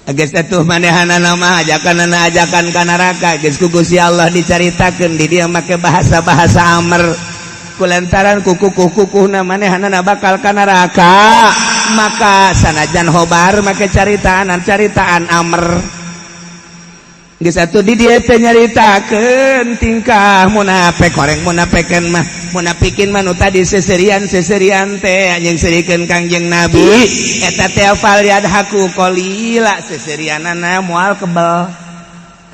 Geus atuh manehanana mah ajakanana ajakan ka neraka geus ku Gusti Allah dicaritakeun di dieu make bahasa-bahasa amer. Kulantaran kukukuh-kukuhna manehanana bakal ka neraka, maka sanajan hobar make caritaan caritaan amer. Geus atuh di dieu teh nyaritakeun tingkah munafik horeng munafikan mah munafikin mah nu tadi seserian-seserian teh anjing serikeun Kangjeng Nabi eta teh fal yadhaku qalila seserianana moal kebel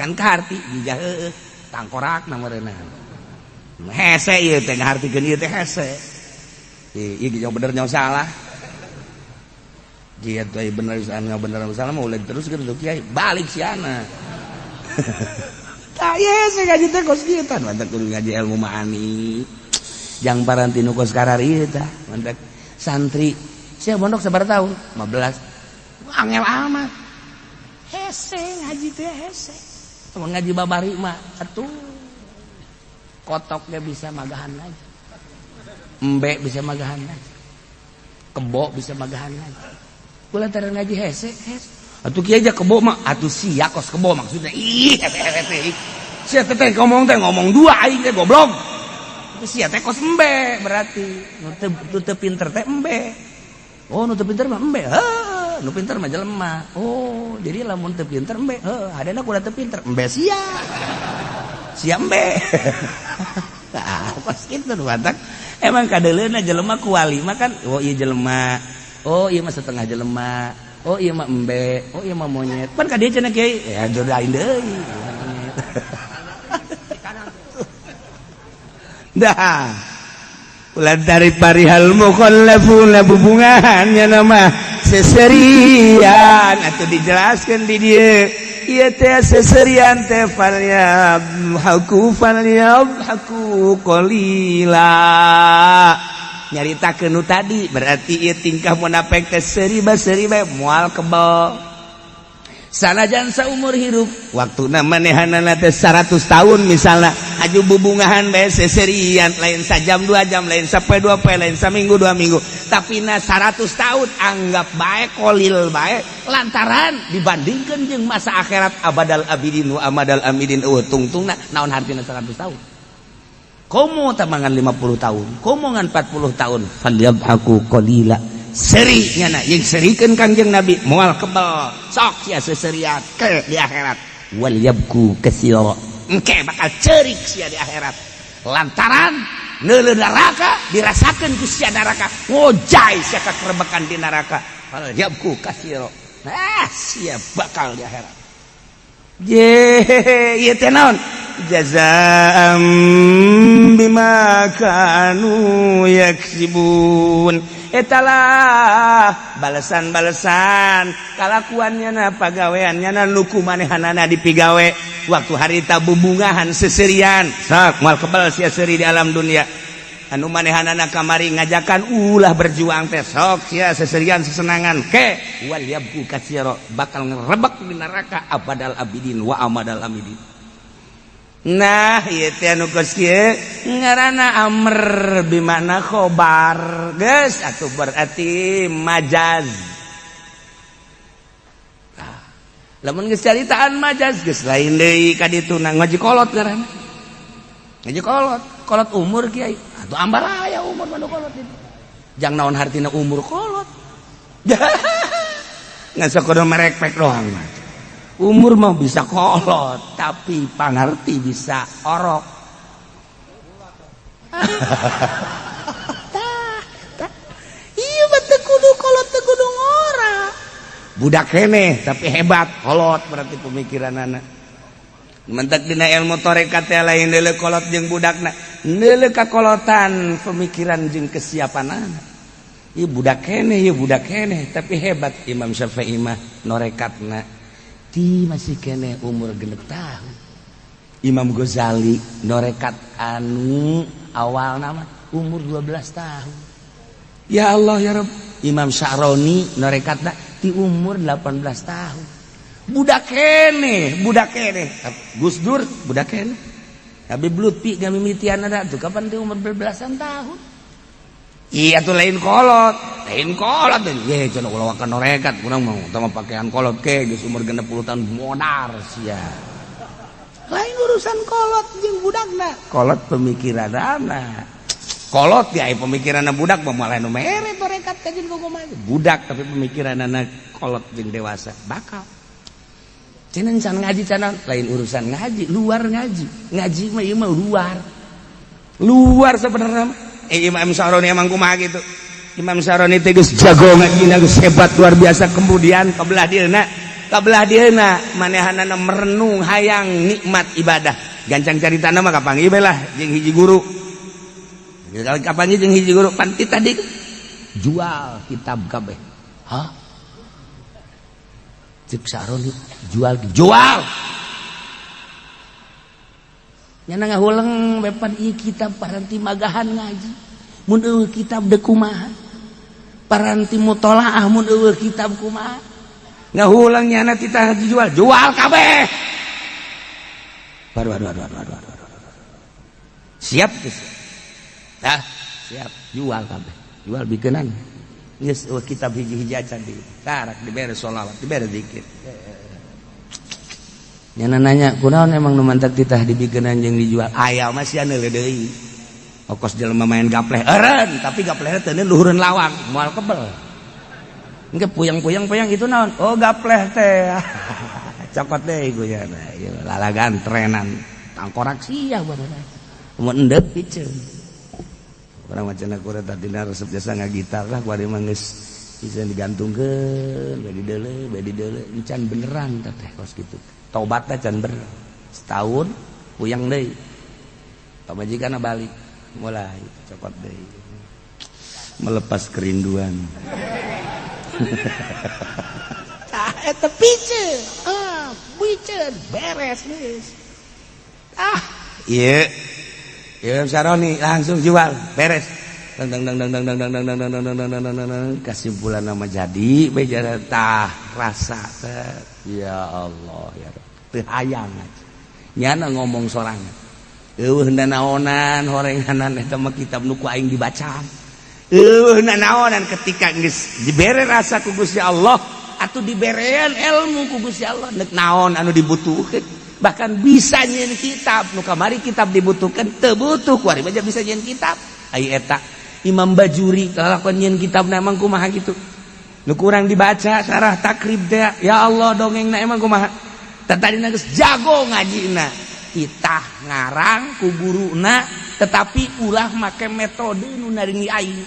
kan kaharti jijah heueuh tangkorakna meureunna hese ieu teh ngahartikeun ieu teh hese ieu jeung bener nyawa salah kieu teh bener salah bener salah mah ulah terus kitu kiai balik siana. Tah ieu hese ngaji teh kos kieu tah mantap kudu ngaji ilmu maani jang parantinu kos karar ieu tah mantap santri sia mondok sabaraha tahun 15 angel amat hese ngaji teh hese mun ngaji babari mah atuh kotoknya bisa magahan lagi, embe bisa magahan lagi, kebo bisa magahan lagi. Kulantaran ngaji hese hese atuh kieu aja kebo mah atuh sia kos kebo maksudnya ih hese hese sia teh ngomong dua aing teh goblok itu sia teh kos embe berarti nu teu pinter teh embe. Oh nu teu pinter mah embe heuh nu pinter mah jelema. Oh jadi lamun teu pinter embe heuh hadena kuda teu pinter embe sia sia embe. Tah pas kitu nu batak emang kadeuleuna jelema kuali mah kan oh ieu jelema oh ieu mah setengah jelema oh ieu mah embe oh ieu mah monyet pan ka dieu cenah kiai ya jodohin deui. Dah ulah dari parihal mukhallafuna bubungahannya nama seserian atau dijelaskan di dieu ieu teh seserian teh falyabhaku falyabhaku qalila nyaritakeun nu tadi berarti ieu tingkah munafik teh seuri ba seuri bae moal kebel sanajan saumur hirup waktuna manehanana teh 100 tahun misalna aju bubungahan bae seserian lain sajam 2 jam lain sapoe 2 poe lain saminggu 2 minggu tapi na 100 tahun anggap bae kolil bae lantaran dibandingkan jeung masa akhirat abadal abidin wa amadal amidin eueuh tungtungna naon hartina 100 tahun komo tamangan 50 tahun komo ngan 40 tahun falyabhaku qalila seri nyana jeung serikeun Kangjeng Nabi moal kebel sok sia seserian ke di akhirat wal yabku katsira engke bakal ceurik sia di akhirat lantaran neuleuh neraka dirasakeun ku sia neraka ngojay sia kakerebekan di neraka wal yabku katsira nah sia bakal di akhirat je ieu teh naon jazaa'an bima kanu yaksibun etalah balesan-balesan kalakuannya na pagaweannya na nuku manehanana dipigawe waktu harita bubungahan seserian sok moal kebal sia seuri di alam dunia anu manehanana kamari ngajakan ulah berjuang teh sok sia seserian sesenangan ke wal yabku katsira bakal ngerebek di neraka abadal abidin wa amadal amidin. Nah ieu teh anu kos kieu ngaranna amr bimana khobar geus atuh berarti majaz. Nah, lamun geus caritaan majaz geus lain deui ka dituna ngaji kolot ngaranna. Ngaji kolot, kolot umur kiai atuh ambaraya umur mah kolot itu. Jang naon hartina umur kolot. Ngan sakudu merekpek doang mah. Umur mah bisa kolot tapi pangarti bisa orok. Iya mah teu kudu kolot teu kudu ngora. Budak keneh tapi hebat kolot berarti pemikiranana. Mentak dina ilmu tarekat teh lain deuleu kolot jeung budakna, deuleu kakolotan pemikiran jeung kesiapanana. Ieu budak keneh tapi hebat Imam Syafi'i mah norekatna. Ti masih kene umur 6 tahun. Imam Ghazali norekat anu awal nama umur 12 tahun. Ya Allah ya Rabb. Imam Sya'roni norekatna Di umur 18 tahun. Budak keneh, budak keneh. Gus Dur budak keneh. Habib Lutfi ngamimitian ada tuh kapan di umur belasan tahun. Iya tuh lain kolot, lain kolot. Ye cenah ulah wakan norekat, urang mau utama pakaian kolot ke geus umur 60 tahun modar sia. Lain urusan kolot jeung budakna. Kolot pemikiranana. Kolot ya pemikiran budak mah malah nu mere torekat ka jeung kumaha. Budak tapi pemikiranana kolot jeung dewasa bakal. Cenah can ngaji cenah lain urusan ngaji, luar ngaji. Ngaji mah ieu mah luar. Luar sebenarnya. Imam Syaroni emang kumaha gitu. Imam Syaroni teh geus jago ngajina, geus hebat luar biasa. Kemudian kabelah dieuna, kabelah dieuna manehanana merenung hayang nikmat ibadah. Gancang caritana mah kapanggih bae lah jeung hiji guru. Kapanggih jeung hiji guru panti tadi jual kitab kabeh. Hah? Cek Syaroni jual, jual. Nyana ngahuleng bepan ieu kitab paranti magahan ngaji. Mun eueuh kitab deuk kumaha? Paranti mutolaah mun eueuh kitab kumaha? Ngahuleng nyana titah dijual, jual kabeh. Waduh, waduh, waduh, waduh, waduh, waduh. Siap geus. Dah, siap, jual kabeh. Jual bikeunan. Geus eueuh kitab hiji-hiji acan di. Karak dibere sholawat, dibere zikir. Nyana nanya, kunaon emang nu mantak titah dibikeunan jeung dijual? Aya mah sia neuleuh deui. Okos jelema main gapleh eureun, tapi gaplehna teu luhureun lawang, moal kebel. Engke puyang-puyang-puyang itu naon? Oh gapleh teh. Cokot deui ku nya. Ieu lalagan trenan. Tangkorak sia barudak. Mun endep piceun. Urang mah cenah kuring tadina resep jasa ngagitar lah kuari mah geus bisa digantungkeun, bae dideuleu, bae dideuleu, encan beneran teh kos kitu. Tobatna can bener. Setahun puyang deui. Pamajikanna balik, mulai cokot deui. Melepas kerinduan. Tah eta piceun. Ah, piceun beres geus. Ah, ieu. Ieu Syaroni langsung jual, beres. Dang dang dang dang dang dang dang dang dang dang dang dang dang dang dang kesimpulan nama jadi bejara tah rasa teh. Ya Allah ya Rabb. Teu hayang aja. Nyana ngomong sorangan. Eueuh nanaonan horenganan eta mah kitab nu ku aing dibaca. Eueuh nanaonan ketika geus dibere rasa ku Gusti Allah atuh diberean ilmu ku Gusti Allah neuk naon anu dibutuhkeun. Bahkan bisa nyieun kitab nu kamari kitab dibutuhkan teu butuh kuari mah bisa nyieun kitab. Ai eta Imam Bajuri kalakuan nyieun kitab na emang kumaha gitu. Nu kurang dibaca syarah takrib teh ya Allah dongengna emang kumaha. Tadina geus jago ngajina. Titah ngarang ku guruna tetapi ulah make metode nu naringi aing.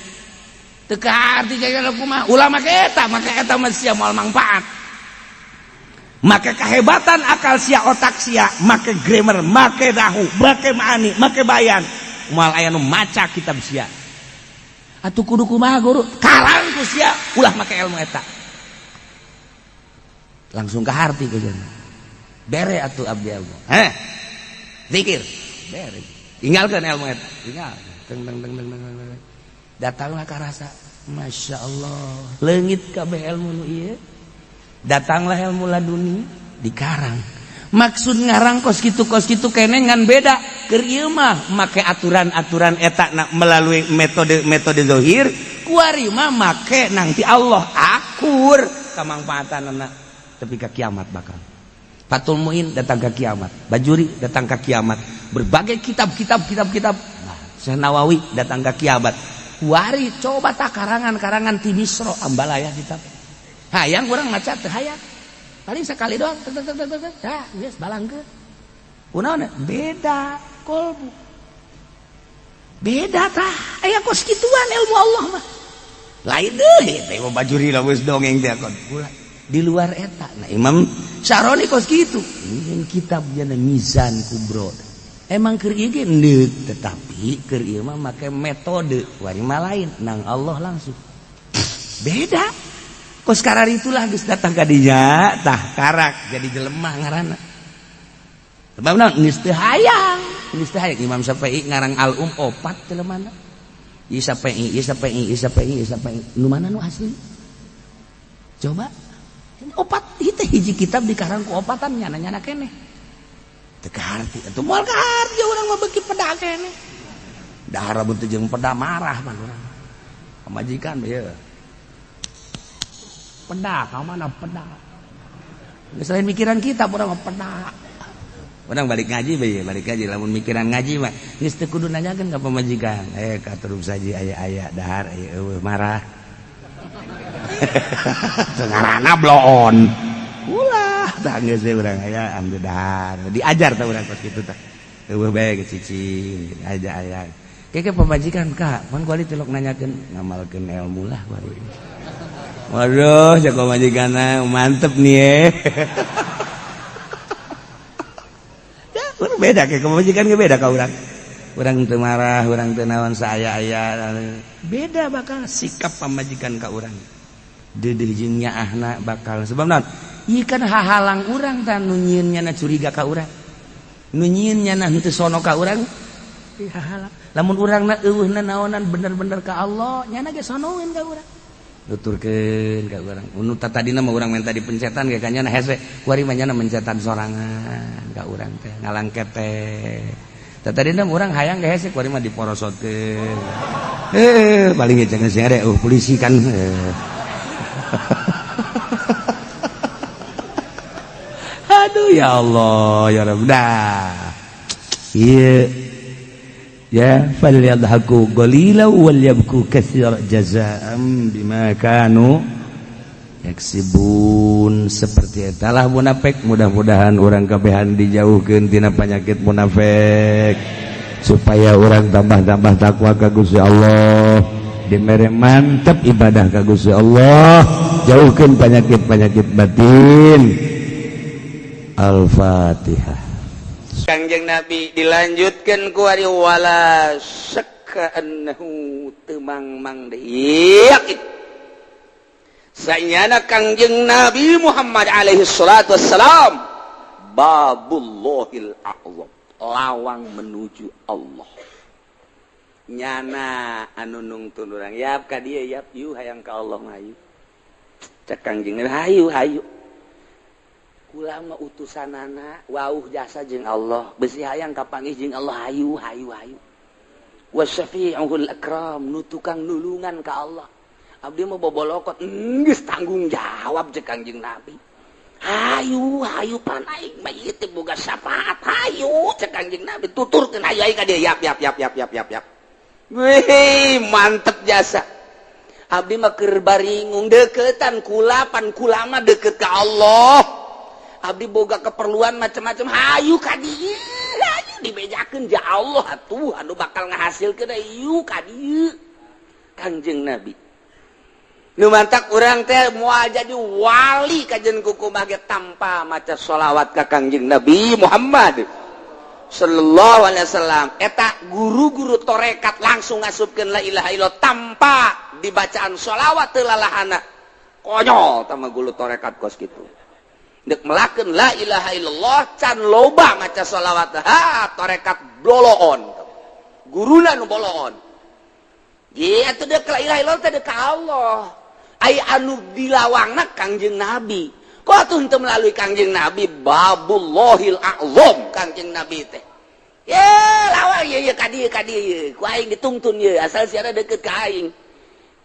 Teu kaarti jaya kumaha ulah make eta mah sia moal mangfaat. Make kehebatan akal sia otak sia, make grammar, make dahu, make maani, make bayan. Moal aya nu maca kitab sia. Atuh kudu kumaha guru? Karang ku sia ulah make ilmu eta. Langsung ke harti ku cenah. Bere atuh abdi ilmu. Heh. Zikir. Bere. Tinggalkeun ilmu eta. Tinggal. Teng teng teng teng teng. Datanglah ka rasa, Masya Allah, leungit kabeh ilmu nu ieu. Datanglah ilmu laduni dikarang. Maksud ngarang kos kitu kene ngan beda. Keur ieu mah make aturan-aturan eta na melalui metode-metode zohir, kuari mah make nang ti Allah akur kamangfaatanana tepi ka kiamat bakal. Fathul Muin datang ke kiamat, Bajuri datang ke kiamat, berbagai kitab-kitab kitab-kitab. Nah, Syekh Nawawi datang ke kiamat. Kuari coba tak karangan-karangan ti Misro ambalaya kitab. Hayang urang maca teu hayang. Paling sekali doang tek tek tek tek. Dah, geus balangkeun. Kunaon beda kolbu. Beda tah. Aya kos kituan ilmu Allah mah. Lain deui teh Imam Bajuri lah geus dongeng teh kon. Di luar eta. Nah, Imam Syaroni kos kitu. Ini kitab jana Mizan Kubro. Emang keur ieu ge endeuh, tetapi keur ieu mah make metode wari mah lain nang Allah langsung. Beda. Kos karar itulah geus datang ka dinya tah karak jadi jelema ngaranna. Sebab naon geus teu hayang, geus teu hayang Imam Syafi'i ngarang Al-Um opat jelemana. Ieu Syafi'i, ieu Syafi'i, ieu Syafi'i, ieu Syafi'i. Nu mana nu asli? Coba opat itu hiji kitab dikarang ku opatan nyana-nyana keneh. Teu kaharti atuh moal kaharti urang mah beuki peda keneh. Dahar lamun teu jeung peda marah pan urang. Pamajikan ieu. Peda ka mana peda. Selain mikiran kita urang mah peda. Urang balik ngaji bae, balik ngaji lamun mikiran ngaji mah geus teu kudu nanyakeun ka pamajikan. Katurub saji aya-aya dahar aya eueuh marah. Ngaranna bloon. Ulah tah geus urang aya ambil dahar. Diajar tah urang kos kitu tah. Eueuh bae cicing aja aya. Keke pamajikan ka, mun kuali tilok nanyakeun ngamalkeun ilmu lah kuali. Waduh, cek pamajikanna mantep nih ye. Beda kayak pamajikan ge beda ka urang. Urang teu marah, urang teu naon saaya-aya. Beda bakal sikap pamajikan ka urang. Deudeuh jeung nyaahna bakal sebab naon? Ieu kan hahalang urang tah nu nyieun nyana curiga ka urang. Nu nyieun nyana henteu sono ka urang. Ieu hahalang. Lamun urangna eueuhna naonan bener-bener ka Allah, nyana ge sonoeun ka urang. Nuturkeun ka urang. Nu tadina mah urang minta dipencetan ge ka nyana hese. Kuari mah nyana mencetan sorangan ka urang teh, ngalangket teh. Tadina mah urang hayang ge hese kuari mah diporosotkeun. Paling ge jangan sing ada polisi kan. Aduh ya Allah ya Rabb. Dah. Ieu ya falyadhaku qalila wal yabku katsira jazaa'an bima kanu yaksibun. Seperti etalah munafik. Mudah-mudahan urang kabehan dijauhkeun tina penyakit munafik supaya urang tambah-tambah takwa ka Gusti Allah, dimere mantep ibadah ka Gusti Allah, jauhkeun penyakit-penyakit batin. Al-Fatihah. Kangjeng Nabi dilanjutkan ku ari wala syakka annahu temang-mang deui yakin. Sanyana Kangjeng Nabi Muhammad alaihi salatu wassalam babullahil a'zam, lawang menuju Allah. Nyana anu nungtun urang yap ka dieu yap yu hayang ka Allah hayu. Cek Kangjeng Nabi hayu hayu. Kula mah utusanana wauh jasa jeung Allah besi hayang kapanggih jeung Allah hayu hayu hayu. Wasyafi'ul akram nu tukang nulungan ka Allah. Abdi mah bobolokot geus tanggung jawab jeung Kangjeng Nabi. Hayu hayu pan aing mah ieu teh boga syafaat hayu cek Kangjeng Nabi tuturkeun hayu aing ka dieu yap yap yap yap yap yap yap. Wih mantep jasa. Abdi mah keur baringung deukeutan kula pan kula mah deukeut ka Allah. Abdi boga keperluan macam-macam hayu ka dieu hayu dibejakeun ja Allah atuh anu bakal ngahasilkeun hayu ka dieu Kangjeng Nabi. Nu mantak urang teh moal jadi wali kajen kukumaha ge tanpa maca sholawat ka Kangjeng Nabi Muhammad sallallahu alaihi wasallam. Eta guru-guru torekat langsung ngasupkeun la ilaha illallah tanpa dibacaan sholawat teu lalahana. Konyol tah mah guru torekat kos kitu. Dek melakukan la ilaha illallah can loba maca sholawat ha torekat boloon guruna nu boloon ye atuh dek la ilaha illallah teh dek ka Allah ai anu dilawangna Kangjeng Nabi kok atuh henteu melalui Kangjeng Nabi babullahil a'zam Kangjeng Nabi teh ye lawang ye ye ka dieu ku aing ditungtun ye asal siara deukeut ka aing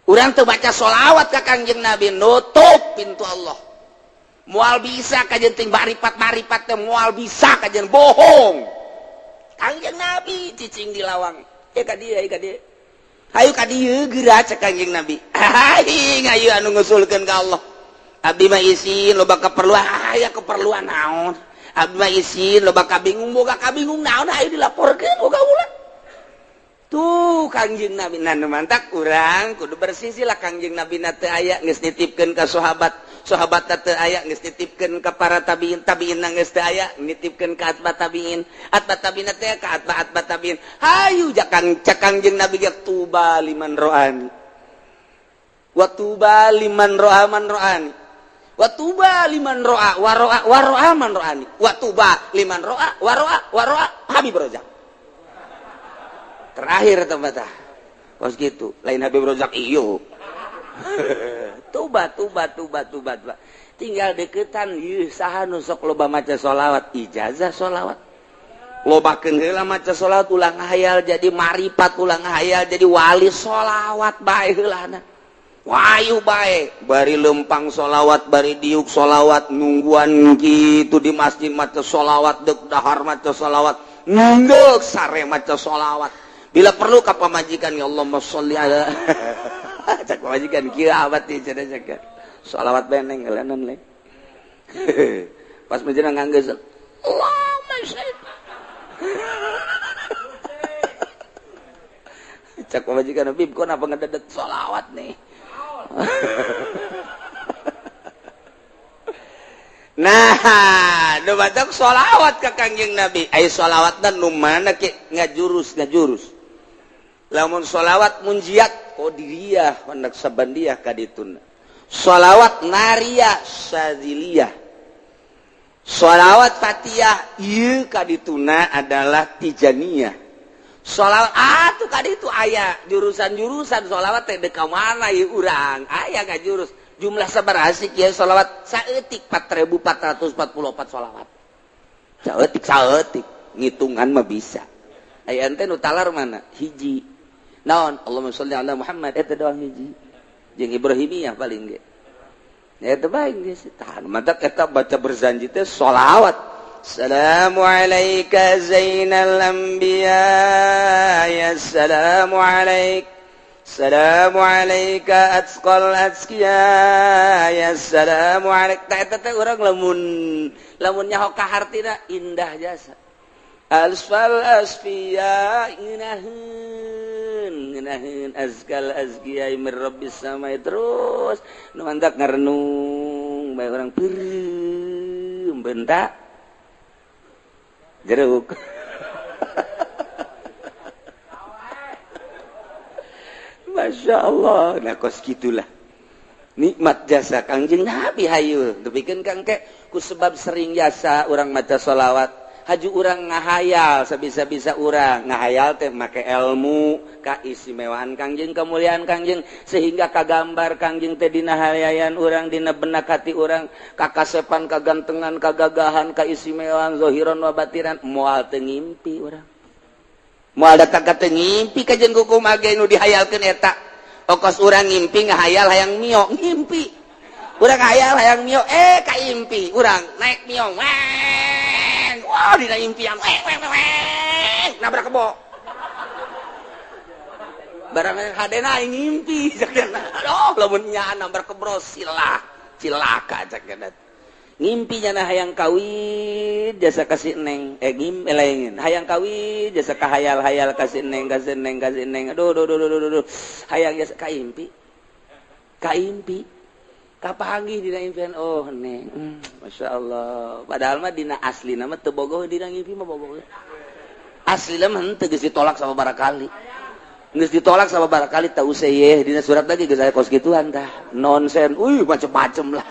urang teu baca sholawat ka Kangjeng Nabi nutup pintu Allah. Moal bisa kajen ting maripat-maripat teh moal bisa kajen bohong. Kangjeng Nabi cicing di lawang. Ya ka dieu, ka dieu. Hayu ka dieu geura cek Kangjeng Nabi. Aing hayu anu ngusulkeun ka Allah. Abdi mah isin loba keperluan, aya keperluan naon. Abdi mah isin loba kabingung, boga kabingung naon hayu dilaporkeun boga ulah. Tuh Kangjeng Nabi nu mantak urang kudu bersisilah Kangjeng Nabi na teu aya geus nitipkeun ka sahabat. Sahabat teu aya geus nitipkeun ka para tabiin, tabiin geus teu aya nitipkeun ka atba tabiin, atba tabiin teh ka atba atba tabiin. Hayu jakang cek Kangjeng Nabi ge tuba liman ro'ani. Wa tuba liman ro'a man ro'ani. Wa tuba liman ro'a wa ro'a wa ro'a man ro'ani. Wa tuba liman ro'a wa ro'a wa ro'a Habib Rozak. Terakhir tempat tah. Kos gitu, lain Habib Rozak iyo. Tuba tuba tuba tuba tuba. Tinggal deketan ieu saha nu sok loba maca sholawat, ijazah sholawat. Lobakeun heula maca sholawat ulah ngahayal jadi maripat, ulah ngahayal jadi wali sholawat bae heulana. Wayu bae, bari lempang sholawat, bari diuk sholawat, nungguan kitu di masjid maca sholawat, deuk dahar maca sholawat, nunggeuk sare maca sholawat. Bila perlu ka pamajikan ya Allahumma sholli ala cak pamajikan kieu abad teh cenah cak. Sholawat beneng heulanan le. Pas menjelang nganggeus Allahumma sholli. Cak pamajikan Bib kok napa ngededet sholawat nih. Nah, nu batak sholawat ka Kangjeng Nabi. Ai sholawatna nu mana ke ngajurus. Lamun sholawat munjiat qadiriyah naqsabandiyah kadituna. Sholawat nariyah syadziliyah. Sholawat fatiyah ieu kadituna adalah tijaniyah. Sholawat atuh kaditu aya jurusan-jurusan sholawat teh deuk ka mana ieu urang? Aya ngajurus. Jumlah sabaraha sih kieu sholawat saeutik 4444 sholawat. Saeutik saeutik ngitungan mah bisa. Aya ente nu talar mana? Hiji. Naon? Allahumma sholli ala Muhammad eta doang hiji. Jeung Ibrahimiyah paling ge. Eta bae geus tahan mantak eta baca berzanji teh sholawat. Assalamu alayka zainal anbiya ya assalamu alaik. Assalamu alayka atqal atqiya ya assalamu alaik. Tah eta teh urang lamun lamun nyaho ka hartina indah jasa. Asfal asfiya ngeunaheun ngeunaheun azkal azkiya mir rabbis samai terus nu mantak ngarenung bae urang peureum bentak jeruk. Masya Allah, nah kos gitulah nikmat jasa Kangjeng Nabi hayu. Tepikeun kang ke ku sebab sering jasa urang maca sholawat, haju urang ngahayal sabisa-bisa urang ngahayal teh make ilmu kaistimewaan Kangjeng, kemuliaan Kangjeng, sehingga kagambar Kangjeng teh dina hayayan urang, dina benak hati urang, kakasepan, kagantengan, kagagahan, kaistimewaan zahiran wa batinan, moal teu ngimpi urang. Moal datang ka teu ngimpi ka jeung kumaha ge nu dihayalkeun eta. Okos urang ngimpi ngahayal hayang mio, ngimpi. Urang hayal hayang mio, ka impi urang naik mio. Weng. Wah, dina impian weng weng weng nabrak kebo. Barang hadena aing ngimpi cakna. Aduh, lamun nya nabrak kebo silah, cilaka cakna. Ngimpi nyana hayang kawin jasa kasih neng, ngim lain hayang kawin jasa kahayal-hayal kasih neng, kasih neng, kasih neng. Aduh aduh aduh aduh aduh. Hayang jasa ka impi. Ka impi. Kapanggih dina impian oh neng. Masya Allah. Padahal mah dina aslina mah teu bogoh, dina ngimpi mah bogoh. Aslina mah henteu geus ditolak sama barakali. Geus ditolak sama barakali teu useuh dina surat lagi geus aya kos kituan tah. Nonsen. Uy macem-macem lah.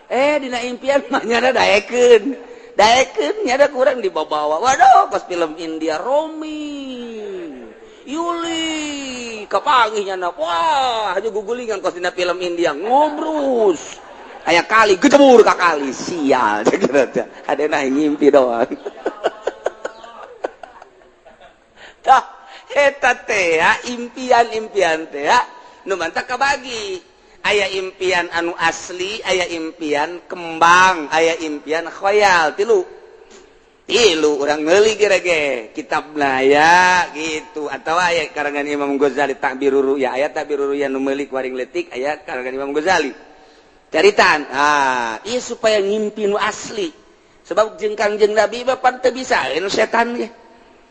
Dina impian mah nyana daekeun. Daekeun nyana kurang dibawa-bawa. Waduh, kos film India Romi. Yuli kapanggih nyana. Wah, haju gugulingan kos dina film India ngobrus. Aya kali gedebur ka kali sial cek teh. Hadena ngimpi doang. Tah eta teh impian-impian teh nu mantak kabagi. Aya impian anu asli, aya impian kembang, aya impian khoyal, tilu. Tilu urang meuli ge kitabna ya gitu atau aya karangan Imam Ghazali Ta'birur Ru'ya, aya Ta'birur Ru'ya nu meuli ku aring leutik aya karangan Imam Ghazali. Caritaan, ah, ieu supaya ngimpi nu asli. Sebab jeung Kangjeng Nabi mah pan teu bisaeun setan ge.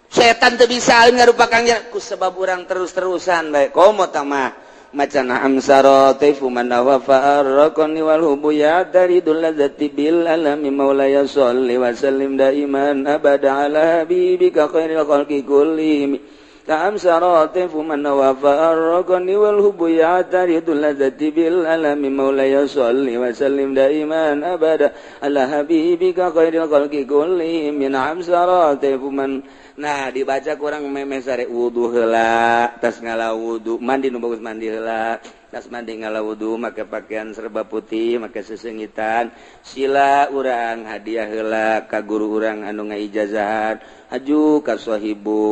Setan teu bisaeun ngarupa Kangjeng ku sebab urang terus-terusan bae komo tah mah. Maca na'am saratifu man wafa arraqani wal hubu ya daridul ladzati bil alami maulaya sholli wa sallim daiman abada ala habibika khairil khalqi kullihim. Na'am saratifu man wafa arraqani wal hubu ya daridul ladzati bil alami maulaya sholli wa sallim daiman abada ala habibika khairil khalqi kullihim. Na'am saratifu man. Nah dibaca kurang memeh sare wudu heula, tas ngala wudu, mandi nu bagus mandi heula, Tas mandi ngala wudu make pakaian serba putih make sesengitan sila urang hadiah heula ka guru urang anu ngaijazahan haju ka sahibul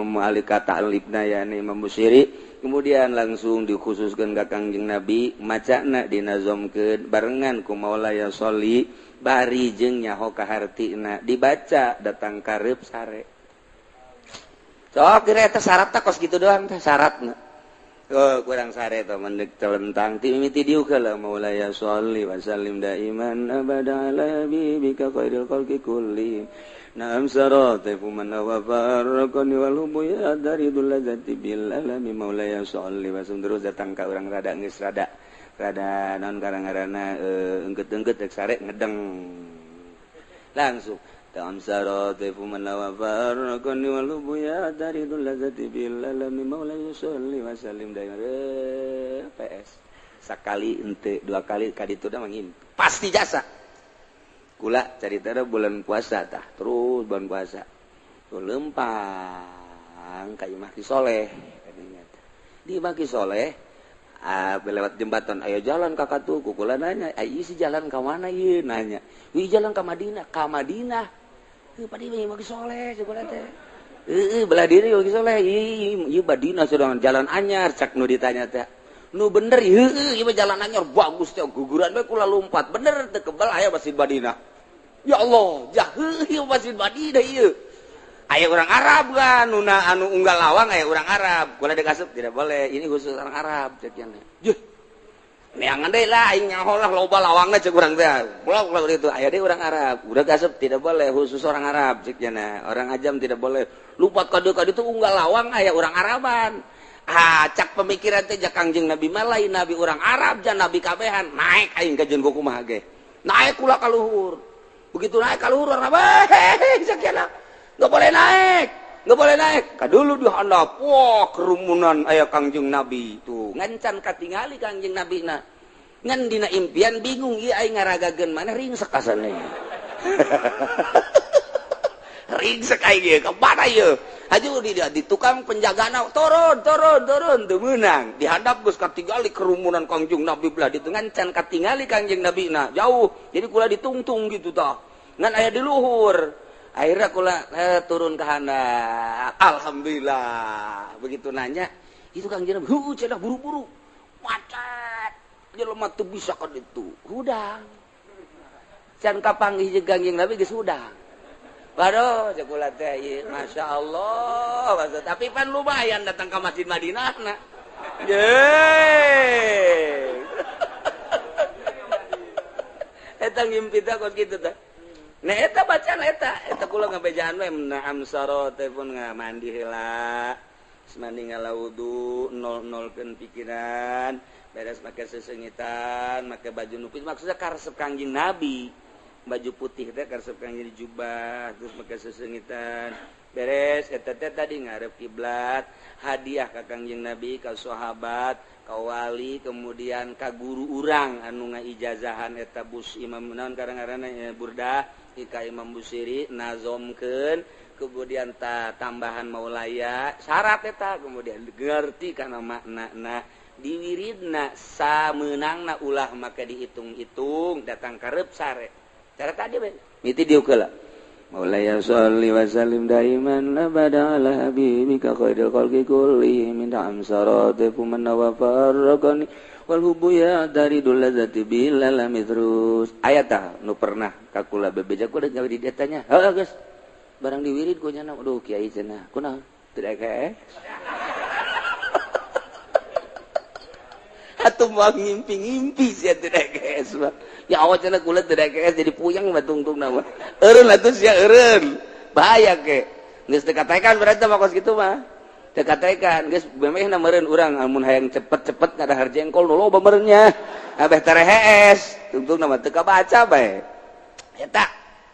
mu'alika ta'libna yani Imam Busiri kemudian langsung dikhususkeun ka Kangjeng Nabi macana dinazomkeun barengan ku Maulaya sholli bari jeung nyaho ka hartina dibaca datang karep sare sok kira eta syaratna kos kitu doang teh syaratna. Oh, kurang sare teh mendek telentang ti mimiti diuk heula Maulaya sholli wa sallim daiman abada ala habibika khairil khalqi kulli. Naam saratifu man wa farqani wal hubu ya daridul ladzati bil alami Maulaya sholli wa sallim terus datang ka urang rada geus rada rada naon karang-karana engket-engket rek sare ngedeng langsung Ta'am saratifu man wa farqani wal hubu ya daridul ladzati bil alami Maulaya sholli wa sallim daiman PS sakali ente dua kali ka ditu da mangin pasti jasa kula carita bulan puasa tah terus bulan puasa tuh lempang ka Imah Ki Soleh di Imah Ki Soleh lewat jembatan ayo jalan kakak tuh kukula nanya ayo si jalan ka mana ieu nanya wih jalan ka Madinah ka Madinah heuh padi Imah Ki Soleh kula teh heuh belah diri Imah Ki Soleh ieu Madinah sedang jalan anyar cak nu ditanya teh nu bener heuh ieu jalan anyar bagus teh guguran we kula lompat bener teu kebal aya Masjid Madinah. Ya Allah, jaheuh ieu Masjid Madinah ieu. Aya urang Arab kan, nuna anu unggal lawang aya urang Arab. Kula dikasup tidak boleh, ini khusus orang Arab cek nya. Juh. Neangan deui lah aing nyaho lah loba lawangna cek urang teh. Kula kula itu aya deui urang Arab. Udah kasup tidak boleh khusus orang Arab cek nya. Orang ajam tidak boleh. Lupat ka dieu ka ditu unggal lawang aya urang Araban. Ah, cak pemikiran teh ja Kangjeng Nabi mah lain nabi urang Arab jan nabi kabehan. Naik aing ka jeung kumaha ge. Naik kula ka luhur. Begitu naik ka luhur urang hehehe sakiana. Enggak boleh naik. Enggak boleh naik. Ka dulu di handap. Wah, kerumunan aya Kangjeng Nabi tuh. Ngan can katingali Kangjeng Nabi na. Ngan dina impian bingung ieu aing ngaragageun mana ringsek asana. Ringsek aing ieu ka mana ieu? Haju di tukang penjagana turun turun turun teu meunang dihadap geus katingali kerumunan Kangjeng Nabi belah ditu ngan can katingali Kangjeng Nabi na jauh jadi kula ditungtung gitu tah ngan aya di luhur akhirnya kula turun ke handap alhamdulillah begitu nanya itu Kangjeng Nabi heuh cenah buru-buru macet jelema teu bisa ka ditu hudang can kapanggih jeung Kangjeng Nabi geus hudang. Waduh, cekula teh ieu Masya Allah. Tapi pan lumayan datang ke Masjid Madinah na. Yeay. Eta ngimpi teh kos kitu teh. Nah eta bacaan eta, eta kula ngabejaan we naam saro teh pun mandi heula. Mandi ngala wudu, nol-nolkeun pikiran, beres make sesengitan, make baju nupis maksudnya karesep Kangjeng Nabi. Baju putih teh karesep Kangjeng jubah terus make sesengitan beres eta teh tadi ngarep kiblat hadiah ka Kangjeng Nabi ka sahabat ka wali kemudian ka guru urang anu ngaijazahan eta bus Imam naon karang-karana Burdah ka Imam Busiri nazomkeun kemudian ta tambahan maulaya syarat eta kemudian ngerti kana maknana diwiridna sameunangna ulah make dihitung-hitung datang karep sare cara tadi ben miti diuk heula Maulaya sholli wa sallim daiman abada ala habibika khairil khalqi kulli min amsaratifu man wa farraqani wal hubu ya daridul ladzati bil alami terus aya tah nu pernah ka kula bebeja kula gawe di dieu tanya heuh geus barang diwirid ku nya aduh kiai cenah kunaon teu daek atuh moal ngimpi-ngimpi sia teu daek mah. Ya awak cenah kula teu daek jadi puyeng mah tungtungna mah. Eureun atuh sia eureun. Bahaya ke. Geus teu kataekan berarti mah kos kitu mah. Teu kataekan geus memehna meureun urang amun hayang cepet-cepet ngadahar jengkol nu loba meureun nya. Abeh terehees tungtungna mah teu kabaca bae. Eta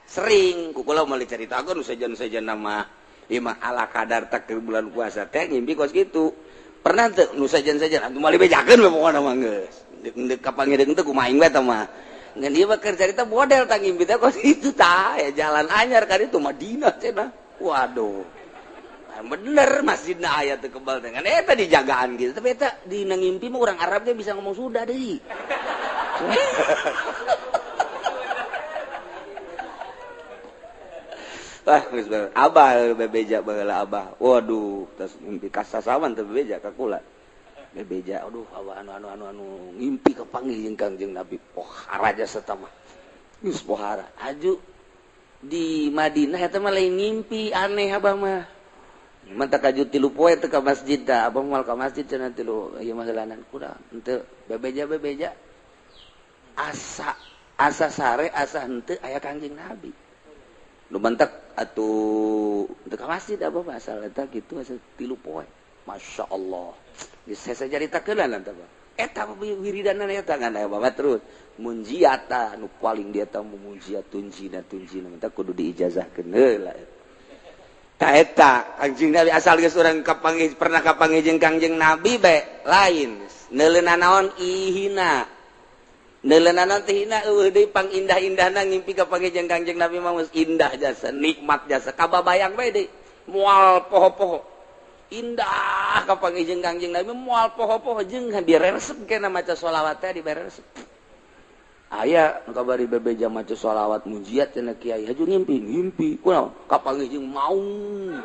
sering ku kula moal dicaritakeun sejen-sejen mah. Ieu mah ala kadar tak bulan puasa teh ngimpi kos kitu. Pernah teu nu sejen-sejen atuh moal dibejakeun we pokona mah geus. Deuk kapanggih teu kumaha aing we tah mah. Ngan ieu mah keur carita model tah ngimpi teh kos kitu tah ya jalan anyar ka ditu Madinah cenah. Waduh. Bener masjidna aya teu kebal dengan eta dijagaan gitu. Tapi eta di ngimpi mah urang Arab ge bisa ngomong sudah deui. Wah, geus abah bebeja baheula abah. Waduh, tas ngimpi kasasawan teu bebeja ka kula. Bebeja, aduh abah anu anu anu anu ngimpi kapanggih jeung Kangjeng Nabi. Pohara jasa mah. Geus pohara. Aju di Madinah eta mah lain ngimpi aneh abah mah. Mantak aju 3 poe teu ka masjid da, abah moal ka masjid cenah 3 ieu mah heulanan kurang. Henteu bebeja-bebeja. Asa asa sare asa henteu aya Kangjeng Nabi. Nu mantak atuh teu ka masjid abah mah asal eta kitu asa 3 poe. Masya Allah. Geus saya caritakeun lah tah. Eta wiridanna eta ngan aya babat terus. Munjiata nu paling dia tah munjiat tunjina tunjina mantak kudu diijazahkeun heula. Ta eta Kangjeng Nabi asal geus urang kapanggih pernah kapanggih jeung Kangjeng Nabi bae lain. Neuleuna naon ihina. Neuleuna naon teh hina eueuh deui pangindah-indahna ngimpi kapanggih jeung Kangjeng Nabi mah geus indah jasa, nikmat jasa kababayang bae deui. Moal poho-poho. Indah kapanggih jeung Kangjeng Nabi moal poho-poho jeung diresep kena maca sholawat teh diberesep. Aya nu kabari bebeja maca sholawat munjiat cenah kiai haju ngimpi ngimpi kunaon kapanggih jeung maung.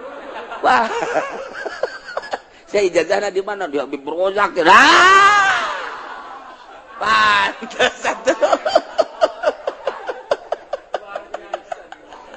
Wah. Saya ijazahna di mana di Habib Rozak. Ah. Pantes atuh.